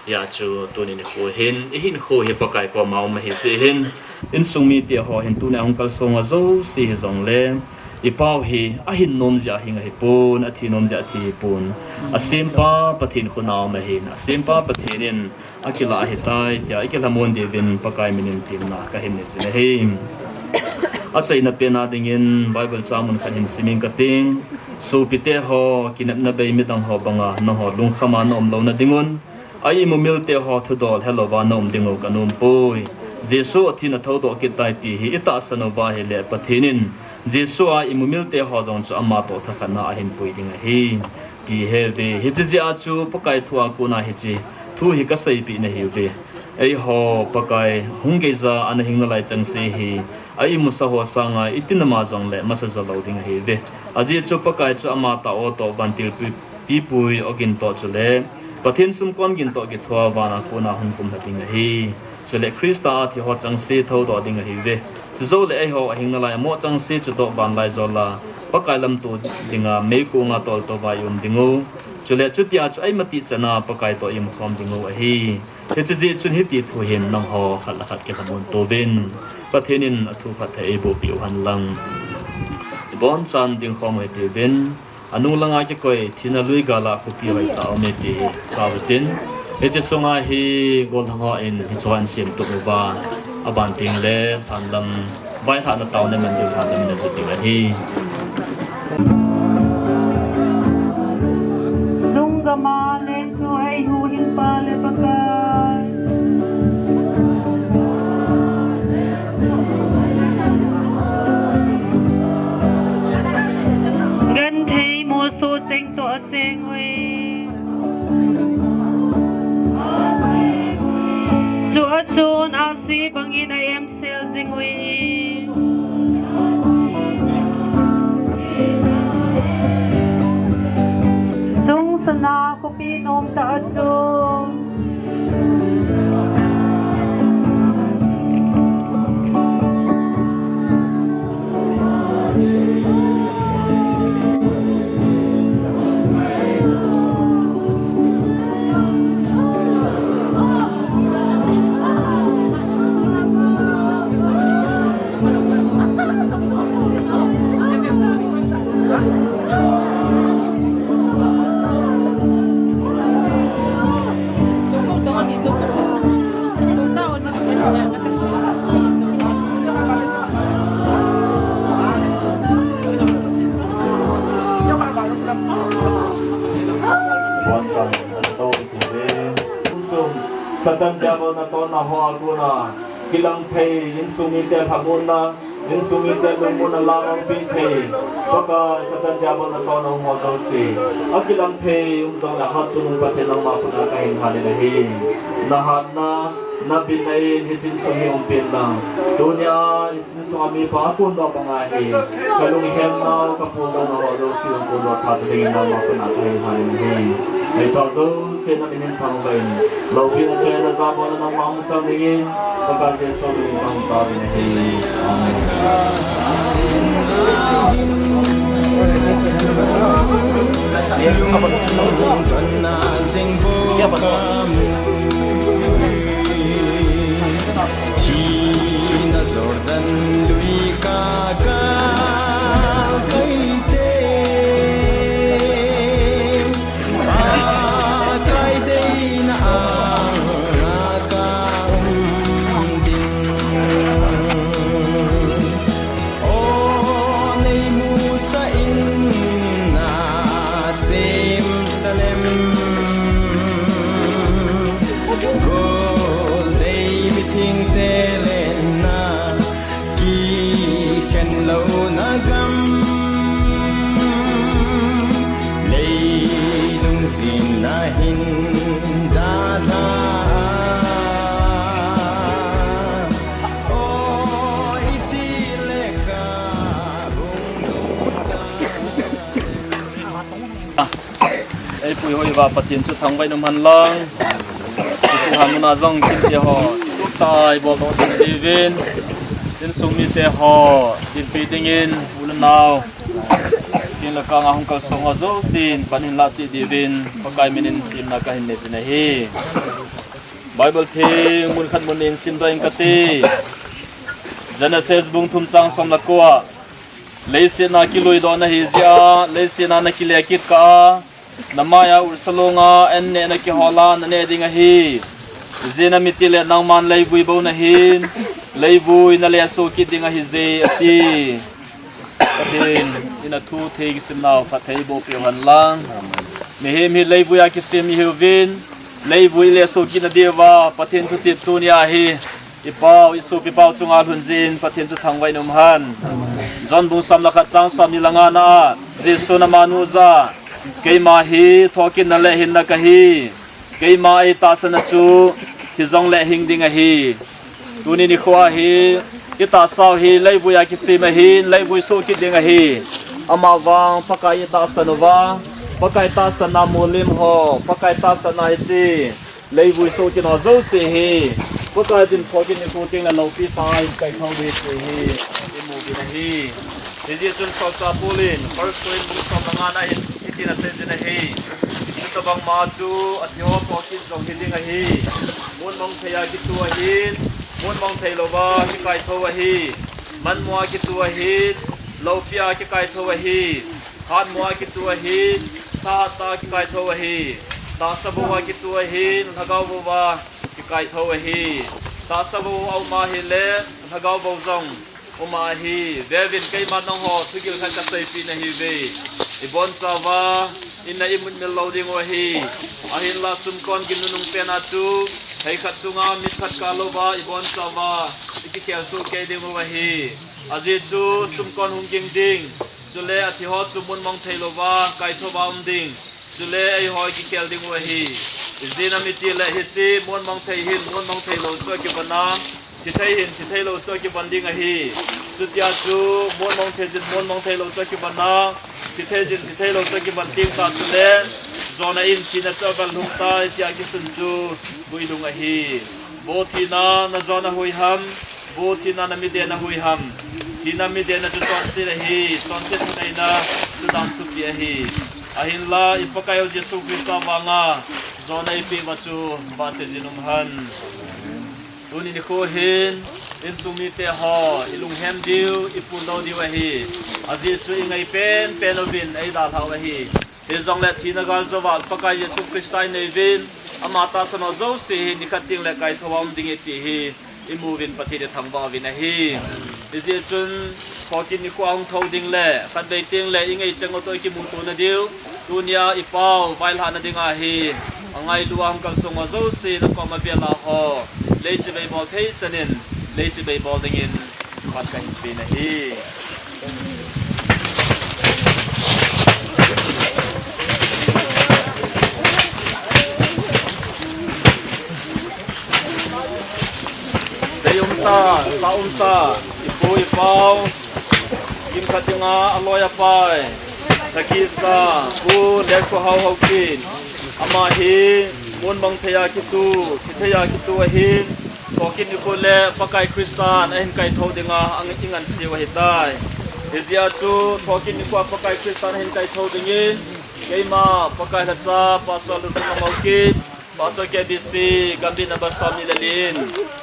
Hia chu tuni nikho hin, ihinkho hi Pakai koma um ahi jeh hin, insung mite ho hin tunia hung kalsong a jouse hijongle, ipau hi ahin nom jeh a hing ahipon, athi nom jeh a thi ahipon. Asempa Pathen khut a um ahin, asempa Pathen in akilah ahitai tia ikilhamon diuvin Pakai minin temna kahin nei jin ahi. Achaina pen a dingin Bible chang mun khat hin simin kating. Sopite ho, kinepna bei midang ho banga nangho lungkham a naum louna dingun, a-imumil te ho thudol helouva naum dingu kanom poi. Jesu athin athoudoh kit tai ti hi itahsan uva ahile, Pathen in Jesu a imumil te ho jong chu ama toh thakhat na ahin pui ding ahi ti ihet uve. Hiche jeh a chu Pakai thu a kona hiche thu hi kaseipeh nahiuve. Eiho Pakai hung geija ana hing nalai chengse hi, a-imusa ho sanga iti nama jongle masa jo lou ding ahiuve. Ajeh chu Pakai chu ama tah o toh vantil pi, pipui ogin toh chule Pathen sumkon gin toh kithua vana kona hung kumlha ding ahi. Chule Christa a thi ho chengse thoudoh ding ahiuve. Chujouleh eiho ahing nalai amoh chengse chutoh vanlaijola Pakai lamto dinga meikong a toltou vai um diu. Chule chutia chu eimatih chana Pakai toh iumkhom diu ahi. Hiche jeh chun hiti thu hin nangho khat le khat kilhamon touvin, Pathen in athu phatthei eiboh peh u henlang. Ibonchan dingkhom u hitiuvin, anung langa kikoi thina lui gala khopi hoitah aume ti hi sah utin, hiche sunga hi gollhang hon hicheho ahin semtup uva, aban tengle lhanlam vailhahna taona man diu lhanlam in ajot diu ahi. Lhunggam a lengthu eihuhhingpa le Pakai, genthei mosoh cheng toh acheng uve. Chua chun ahsi bangin a-emsel jing uve. Sungsang a khopi nomtah a chu Satan Diabol natohna ho a kona kilang thei, insung mite lhamonna, insung mite lungmonna lamangpi thei, Pakai Satan Diabol natohna um ho jouse, akilang thei um jongle hatchungnung Pathen nangma khut a kahin lhanin ahi. Nahatna, nabitna in hiche insung hi umpen lang. Tunia insung a mipa akondoh banga hi kalunghem nau, kaphondoh nau ho jouse hung kondoh tha dingin nangma khut a kahin lhanin ahi. Hiche jouse namin in thangvah in, loupina chang in najabol a nangma hung chang dingin, Pakai Jesu min in kahung taovin ahi. Amen. Thina Jordan lui kagal kaite, Pakai deina anga kaum ding. O neimusah in nasem salem, gollhang mithengte lenna kikhen louna gam, leilung jin ahin dalha. O iti le ka hung lungta. Eipui hoi uva Pathen chu thangvah in um hen lang. Hiche han muna jong kin te ho, tutai bol doh ding diuvin, insung mite ho dinpi dingin, u le nao, kin le kang a hung kalsong ho jousen pan hin lah cheh diuvin, Pakai min in temna kahin nei jin ahi. Bible theng mun khat mun nin simdoh ing kate. Genesis bung thum chang som le ko a, leiset a kiluidoh nahi jeh a, leiset a nakile kit kah a, namai a ursa long a an neh nakihol a naneh ding ahi. Ijeh inem itile nangman leivui bou nahin, leivui nalesoh kit ding ahije, ati. Pathen in athu thei kisim nau phatthei boh peh u hen lang. Mihem hi leivui a kisem ihiuvin, leivui ilesoh kit nadiuva Pathen thutep tunia hi ipau, isopi pau chunga lhun jin Pathen chu thangvah in um hen. John bung som le khat chang som ni le nga na a, Jesun amanu jah a, keima hi thokitna le hinna kahi. Keima eitahsan a chu thi jongle hing ding ahi. Tuni nikho a hi, itahsa u hi leivui a kisem ahin, leivui soh kit ding ahi. Amavang Pakai itahsan uva, Pakai tahsanna molim ho, Pakai tahsanna hiche leivui soh kit ho jouse hi Pakai tin Thokit nikho teng le loupi tah in kaithou ding ti hi imu uvin ahi. Hijeh chun Solchah Paul in First Corinth bung som le nga na hin hitin asei jin ahi. Chutobang ma chu athi ho thokit jong hiding ahi. Mun mong thei a kitu ahin, mun mong thei louva kikaithou ahi. Manmo a kitu ahin, loupi a kikaithou ahi. Hatmo a kitu ahin, thahat a kikaithou ahi. Tahsa bou a kitu ahin, lhagao bou a kikaithou ahi. Tahsa bou a um ahile, lhagao bou jong um ahi. Veuvin, keiman nangho thugil khat kaseipeh nahiuve. Ibonchauva, ina imutmil lou diu ahi. Ahinla sumkon gimnunung pen a chu, hei khat sunga mit khat kah louva, ibonchauva ikikhel soh kei diu ahi. Ajeh chu sumkon hung ging ding, chule athi ho chu mun mong thei louva kaithou a um ding. Chule eiho ikikhel diu ahi. Ijeh inem itile hiche mun mong thei hin mun mong thei lou chu akivon a, thi thei hin thi thei lou chu akivon ding ahi. Chutia chu mun mong thei jin mun mong thei lou chu akivon a, thi thei jin thi thei lou chu akivon ding ta chule, jona in thina chu avel lhung tai tia kisun chu guilhung ahi. Vo thina, na jona hui ham? Vo thina, na mit dena hui ham? Thina mit dena chu chonset ahi, chonset thaneina chu danthupi ahi. Ahinla i Pakaiyu Jesu Christa vanga jona eipeh uva chu vahchoi jin um hen. Tuni nikho hin insung mite ho ilunghem diu, ipuldou diu ahi. Ajeh chu ingai penpen uvin eidalhau ahi. Hijongle thina gal jouva Pakai Jesu Christa inei uvin, ama tahsan ho jouse hi nikhat tengle kaithou a um ding ahi ti hi imu uvin Pathen ithangvah uvin ahi. Hijeh chun Thokit nikho a hung thou ding le khatvei tengle ingai cheng u toh ikimuto nadiu, tunia ipao vailhahna dinga hi angailu a hung kalsong ho jouse nakoma vel a ho, leichibai bol thei chanin leichibai bol dingin pan kahin pe nahi. Dei umtah, tah umtah, ipu ipau, kimkhat dinga aloi apai, thakisa Pu Lekhohao Haokip, ama hi mun mong thei a kitu, thi thei a kitu ahin, Thokit nikho le Pakai Christan ahin kaithou dinga ang inganseu ahitai. Hijeh a chu Thokit nikho a Pakai Christan ahin kaithou dingin, keima Pakai lhacha Pastor Lunthang Haokip, Pastor K B C, Gambih number somni le li in,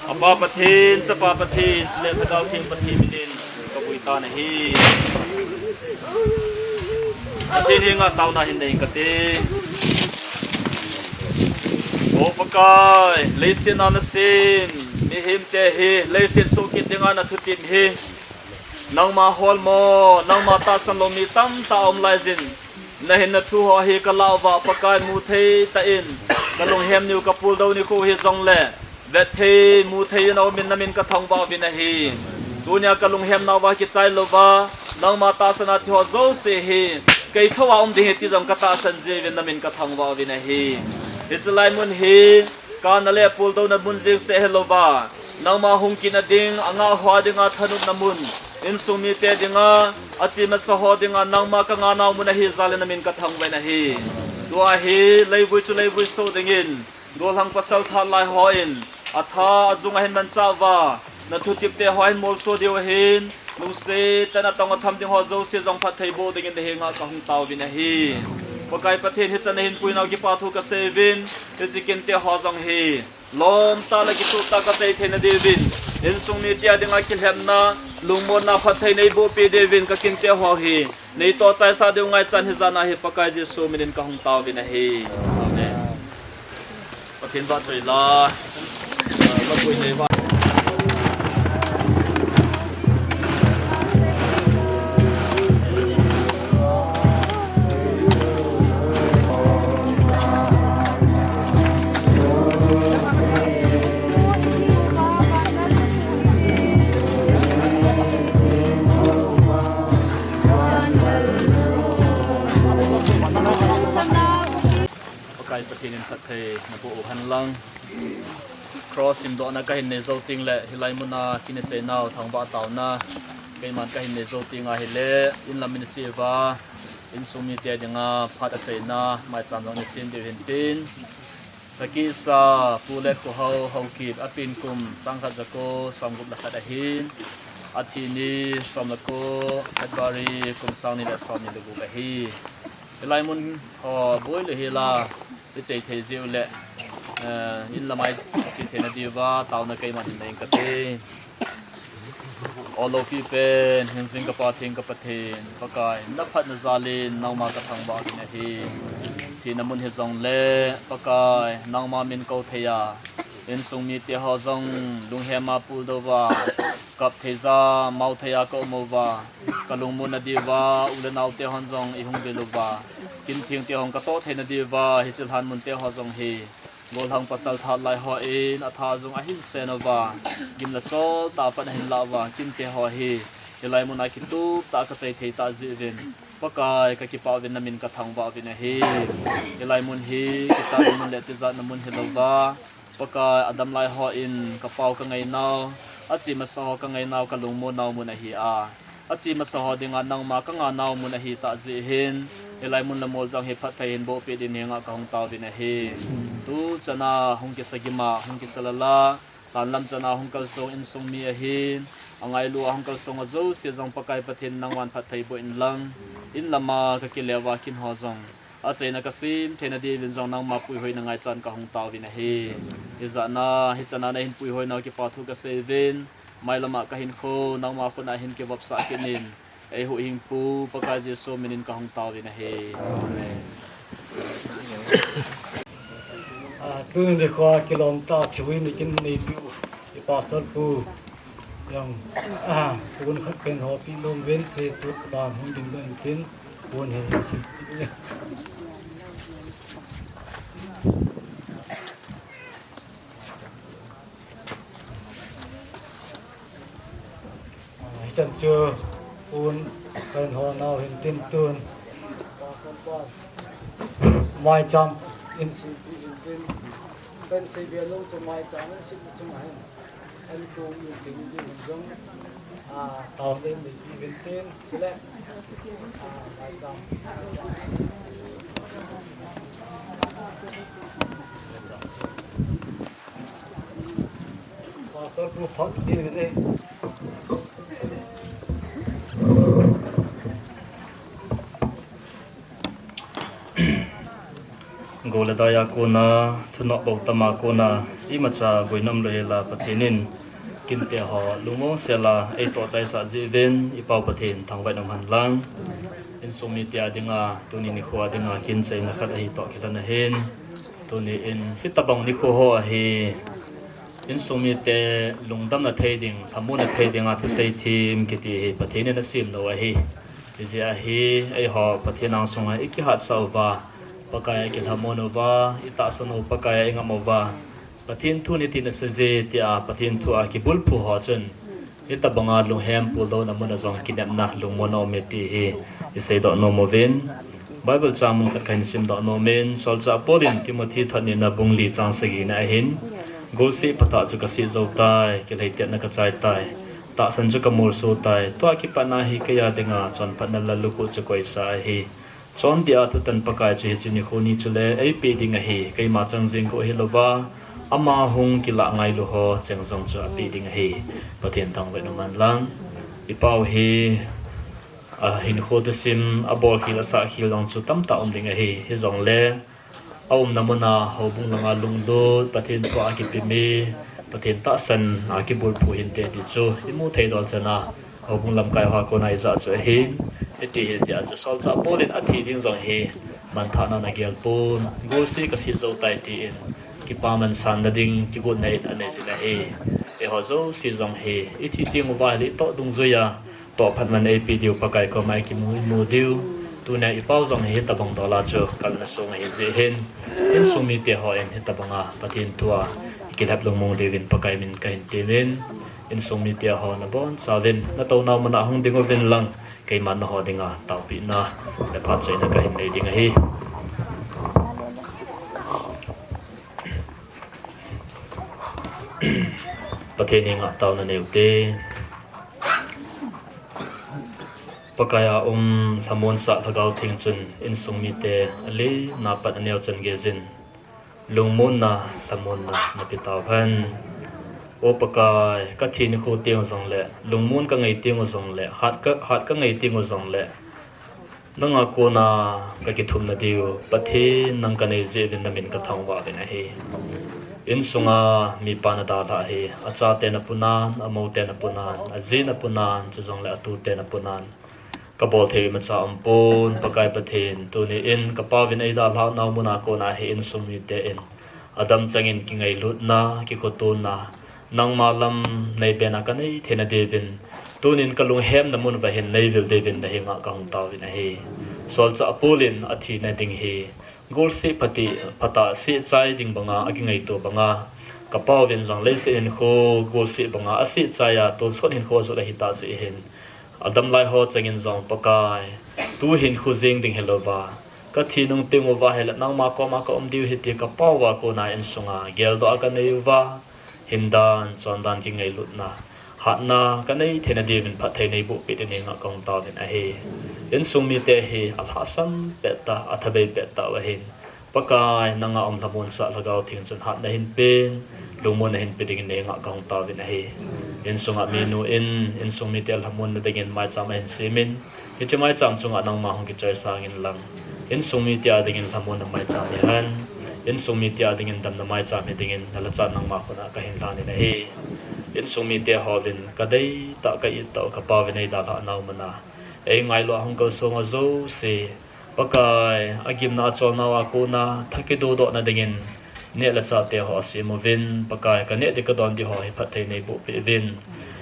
Apa Pathen, Chapa Pathen, chule Lhagao Theng Pathen minin kabui tan ahi. Pathen henga taona hin nei kate. O Pakai, leiset a nasem mihemte hi leiset sohkit dinga nathutep hi, nangma holmo, nangma tahsan lou mi tamtah aum laijin, nahinna thu ho hi kalah uva Pakai, muthei tah in kalunghem niu kapuldou nikho hijongle, vetthei muthei in aumin namin kathangvah uvin ahi. Tunia kalunghem nauva kichai louva, nangma tahsan a thi ho jouse hi kaithou a um ding ahi ti jong katahsan jiuvin namin kathangvah uvin ahi. Hiche lai mun hi kana le puldouna mun jengse hilouva, nangma hung kit nading, angah ho dinga thanopna mun, insung mite dinga, ache masa ho dinga nangma kangah nau mun ahi jal in namin kathangvah in ahi. Tua hi leivui chu leivui soh dingin, gollhang pasal thahat lai hon atha ajung ahin manchah uva, nathutepte ho ahin molso diu ahin, lungset tah in atong atham ding ho jouse jong phattheiboh dingin nahenga kahung taovin ahi. Pakai Pathen, hichan nahin puinau kipathu kaseiyuvin, hiche kinte ho jong hi lomtah le kitoh tah kasei theina diuvin, insung mite dinga kilhepna, lungmonna, phattheina eibohpeh diuvin kakinte ho hi neitoh chaisah diu ngaichan hijat a hi Pakai Jesu minin kahung taovin ahi. Amen. Pathen vahchoi la. Pakai Pathen in phatthei naboh u henlang. Cross simdohna kahin nei jou tengle, hilai muna kin achainau thangvah taona keiman kahin nei jou teng ahile, inlam in ache uva, insung mite dinga phat achaina maicham jong nasem diu hintin. Kakisa Pu Letkhohao Haokip, apin kum sangkhat jako somgup le khat ahin, athi ni som le ko February kum sang ni le som ni le gup ahi. Hilai mun ho boi le hila, ichei thei jiu le, eh, in lamai ichei thei nadiuva, taona keiman hin nei kate. O lopi pen, hingjing ka Pathen, ka Pathen, Pakai, na phatna jalin, nangma ka thangvah uvin ahi. Thina mun hijongle, Pakai, nangma min kou thei a, insung mite ho jong, lunghema puldou va, kap thei ja, mao thei a ka um uva, ka lungmon nadiuva, u le nao te hon jong, ihung vil uva, kin theng te hon ka toh thei nadiuva, hiche lhan mun te ho jong hi, Golhang pasal that lai hon atha jong ahin sen uva, gim le chol tah a pat ahin lah uva, kin te ho hi, hilai mun a kitup tah a ka chei thei tah jeh uvin, Pakai ka kipah uvin na min ka thangvah uvin ahi. Hilai mun hi, kichat na mun le tijat na mun hilou va, Pakai adam lai hon ka pao ka ngainau, ache masa ho ka ngainau ka lungmon nau mun ahi a. Ache masa ho dinga nangma ka nganau mun ahi tah jeh hin, hilai mun le mol jong hi phatthei hin boh peh din henga ka hung tao uvin ahi. Tu chan a hung kisa gim a, hung kisa lal a, lhan lam chan a hung kalsong insung mi ahin, angailu a hung kalsong ho jouse jong Pakai Pathen nangman phatthei boh in lang, in lam a ka kile uva kin ho jong, achaina ka sem thei nadiuvin jong nangma puihoina ngaichan ka hung tao uvin ahi. Hijeh a, hichan a na hin puihoi nau kipa thu ka sei uvin, Mailam a ka hinkho, nangma khut a hin kivopsah kit in. Eihuhhingpu, Pakai Jesu min in ka hung tao uvin ahi. Amen. Ah, tuni nikho a kilom tah a thu in i kin neipiu, i Pastor Pu jong, ah, pon khat pen ho pi lom uvin, hiche tu dan hung ding doh in tin, pon hi si. Hichan chu pon kahin hon nau hin tin tun. Maicham in seipi hin tin. Kan seipi alou chu maicham in seipi chunga hin. An kong in tin tin jong. Ah, tao in neipi hin tin. Kile. Ah, maicham. Gou le dai a kona, thunop bou tam a kona, imacha boina umlou hela Pathen in, kinte ho lungmong sela, eitoh chaisah jeh uvin, i Pau Pathen thangvah in umhen lang. Insung mite a dinga, tuni nikho a dinga, kin chaina khat ahi toh kilhon ahin. Tuni in, hitobang nikho ho ahi. Insung mite lungdamna thei ding, lhamonna thei dinga thusei them kiti hi Pathen in asem lou ahi. Hijeh a hi, eiho Pathen angsunga i kihatsah uva, Pakai a i kilhamon uva, i tahsan u Pakai a i ngap uva, Pathen thu in iti nasei je tia Pathen thu a kibulphu ho chun, hitobanga lunghem puldouna mun a jong kinepna lungmonna um e ti hi i seidoh nom uvin. Bible chang mun khat kahin simdoh nom in, Solchah Paul in Timothy thot nina bung li chang sagi na ahin, golseh phatah chu kasih jou tai, kilheitetna kachai tai, tahsan chu kamolso tai, tua kipatna hi kei a dinga chonphatna lallukhuh chu koisa ahi. Chondih a thutan Pakai chu hiche nikho ni chule eipeh ding ahi, keima chang jeng kho hilouva, ama hung kilah ngailu ho cheng jong chu apeh ding ahi. Pathen thangvah in umhen lang. I Pau hi, ahinkho thusim, abolkhel asahkhel jong chu tamtah um ding ahi. Hijongle, aumna muna houbung langa lunglut, Pathen thu a kipe mi, Pathen tahsan a kibulphu hinte ti chu imu thei dol chana, houbung lamkai hoa kona ijah chu ahin, hiti hijeh a chu Solchah Paul in athi ding jong hi manthahna ana gelpon, golseh kasih jou tai tin, kipaman sanna ding kigotna in anei jin ahi. Eiho jouse jong hi, ithi teng uva hile itoh dungjuia, tohphatna eipeh diu Pakai koma ikimu imu diu. Tunia i Pau jong hi hitobang dola chu kalna song ahi jeh hin, insung mite hon hitobanga Pathen thu a ikilhep lungmong diuvin Pakai min kahin temin, insung mite ho nabonchauvin natounau muna hung ding uvin lang, keiman nangho dinga taopehna le phatchaina kahin nei ding ahi. Pathen henga taona nei ute. Pakai a um lhamonsah Lhagao Theng chun insung mite alenna pat aneo chan geijin, Lungmonna, lhamonna napeh tauhen. O Pakai, kathi nikho teng u jongle, lungmon kangai teng u jongle, hat ka, hat kangai teng u jongle, nanga kona kakithumna diu Pathen nang kanei jeh uvin namin kathangvah uvin ahi. Insunga mipa nadalhah hi, achate napunan, amoute napunan, aji napunan, chujongle atute napunan, kabol thei imacha umpon, Pakai Pathen, tuni in kapauvin eidalhah nau muna kona hi insung mite in adam changin kingailutna, kikhotona, nangma lam neibena kanei theina diuvin, tunin kalunghemna mun uva hin neivil diuvin nahenga kahung tauvin ahi. Solchah Paul in athina ding hi golseh phatah, phatah sehchai ding banga akingaito banga, kapauvin jong leiset hinkho golseh banga asehchai a tonsot hinkho ajot ahitah jeh hin, adamlai ho changin jong Pakai, tu hinkho jeng ding hilouva, kathi nung teng uva hile nangma koma kaum diu ahi ti kapao uva kona insunga geldoh a kanei uva, hindan, chondan, kingailutna, hatna kanei theina diuvin phatthei neiboh peh dingin henga kahung tauvin ahi. Insung mite hi alhahsam pettah, athabei pettah uva hin, Pakai, nanga um lhamonsah Lhagao Theng chun hatna hinpen, lungmonna hinpe dingin nahenga kahung tauvin ahi. Insunga minu in, insung mite lhamonna dingin maicham ahin semin, hiche maicham chunga nangma hung kichai sangin lang, insung mite a dingin lhamonna maicham hihen, insung mite a dingin damna maicham hi dingin nalhachan nangma khut a kahin lhanin ahi. Insung mite hovin kadeitah, ka-ittah u kapauvin eidalhah nau muna, eingailu a hung kalsong uva jouse, Pakai, agimna acholnau a kona tha kidodohna dingin neh le chah teho asem uvin, Pakai, kaneh ding kadon ding ho hi phatthei neiboh peh uvin,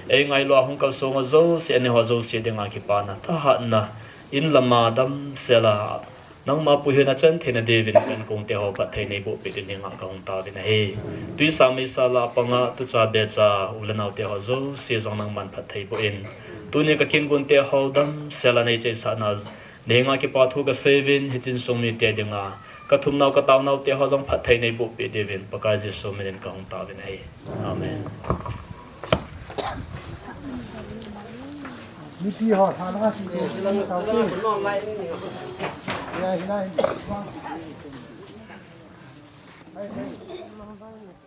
eingailu a hung kalsong uva jouse, aneiho jouse dinga kipana, thahatna, in lama damsel a nangma puihoi nachan theina diuvin kankong teho phatthei neiboh peh dingin henga kahung tauvin ahi. Tuisang meisa lah a panga, tucha becha, u le nao teho jouse jong nangman phatthei boh in, tuni kakingon teho damsel a neichaisahna nahenga kipathu kasei uvin, hiche insung mite dinga kathumnau kataonau teho jong phatthei neiboh peh diuvin Pakai Jesu minin kahung tauvin ahi. Amen. Mipi ho, sa na si ko, si lang tao si. Ya, hilai. Hai, hai.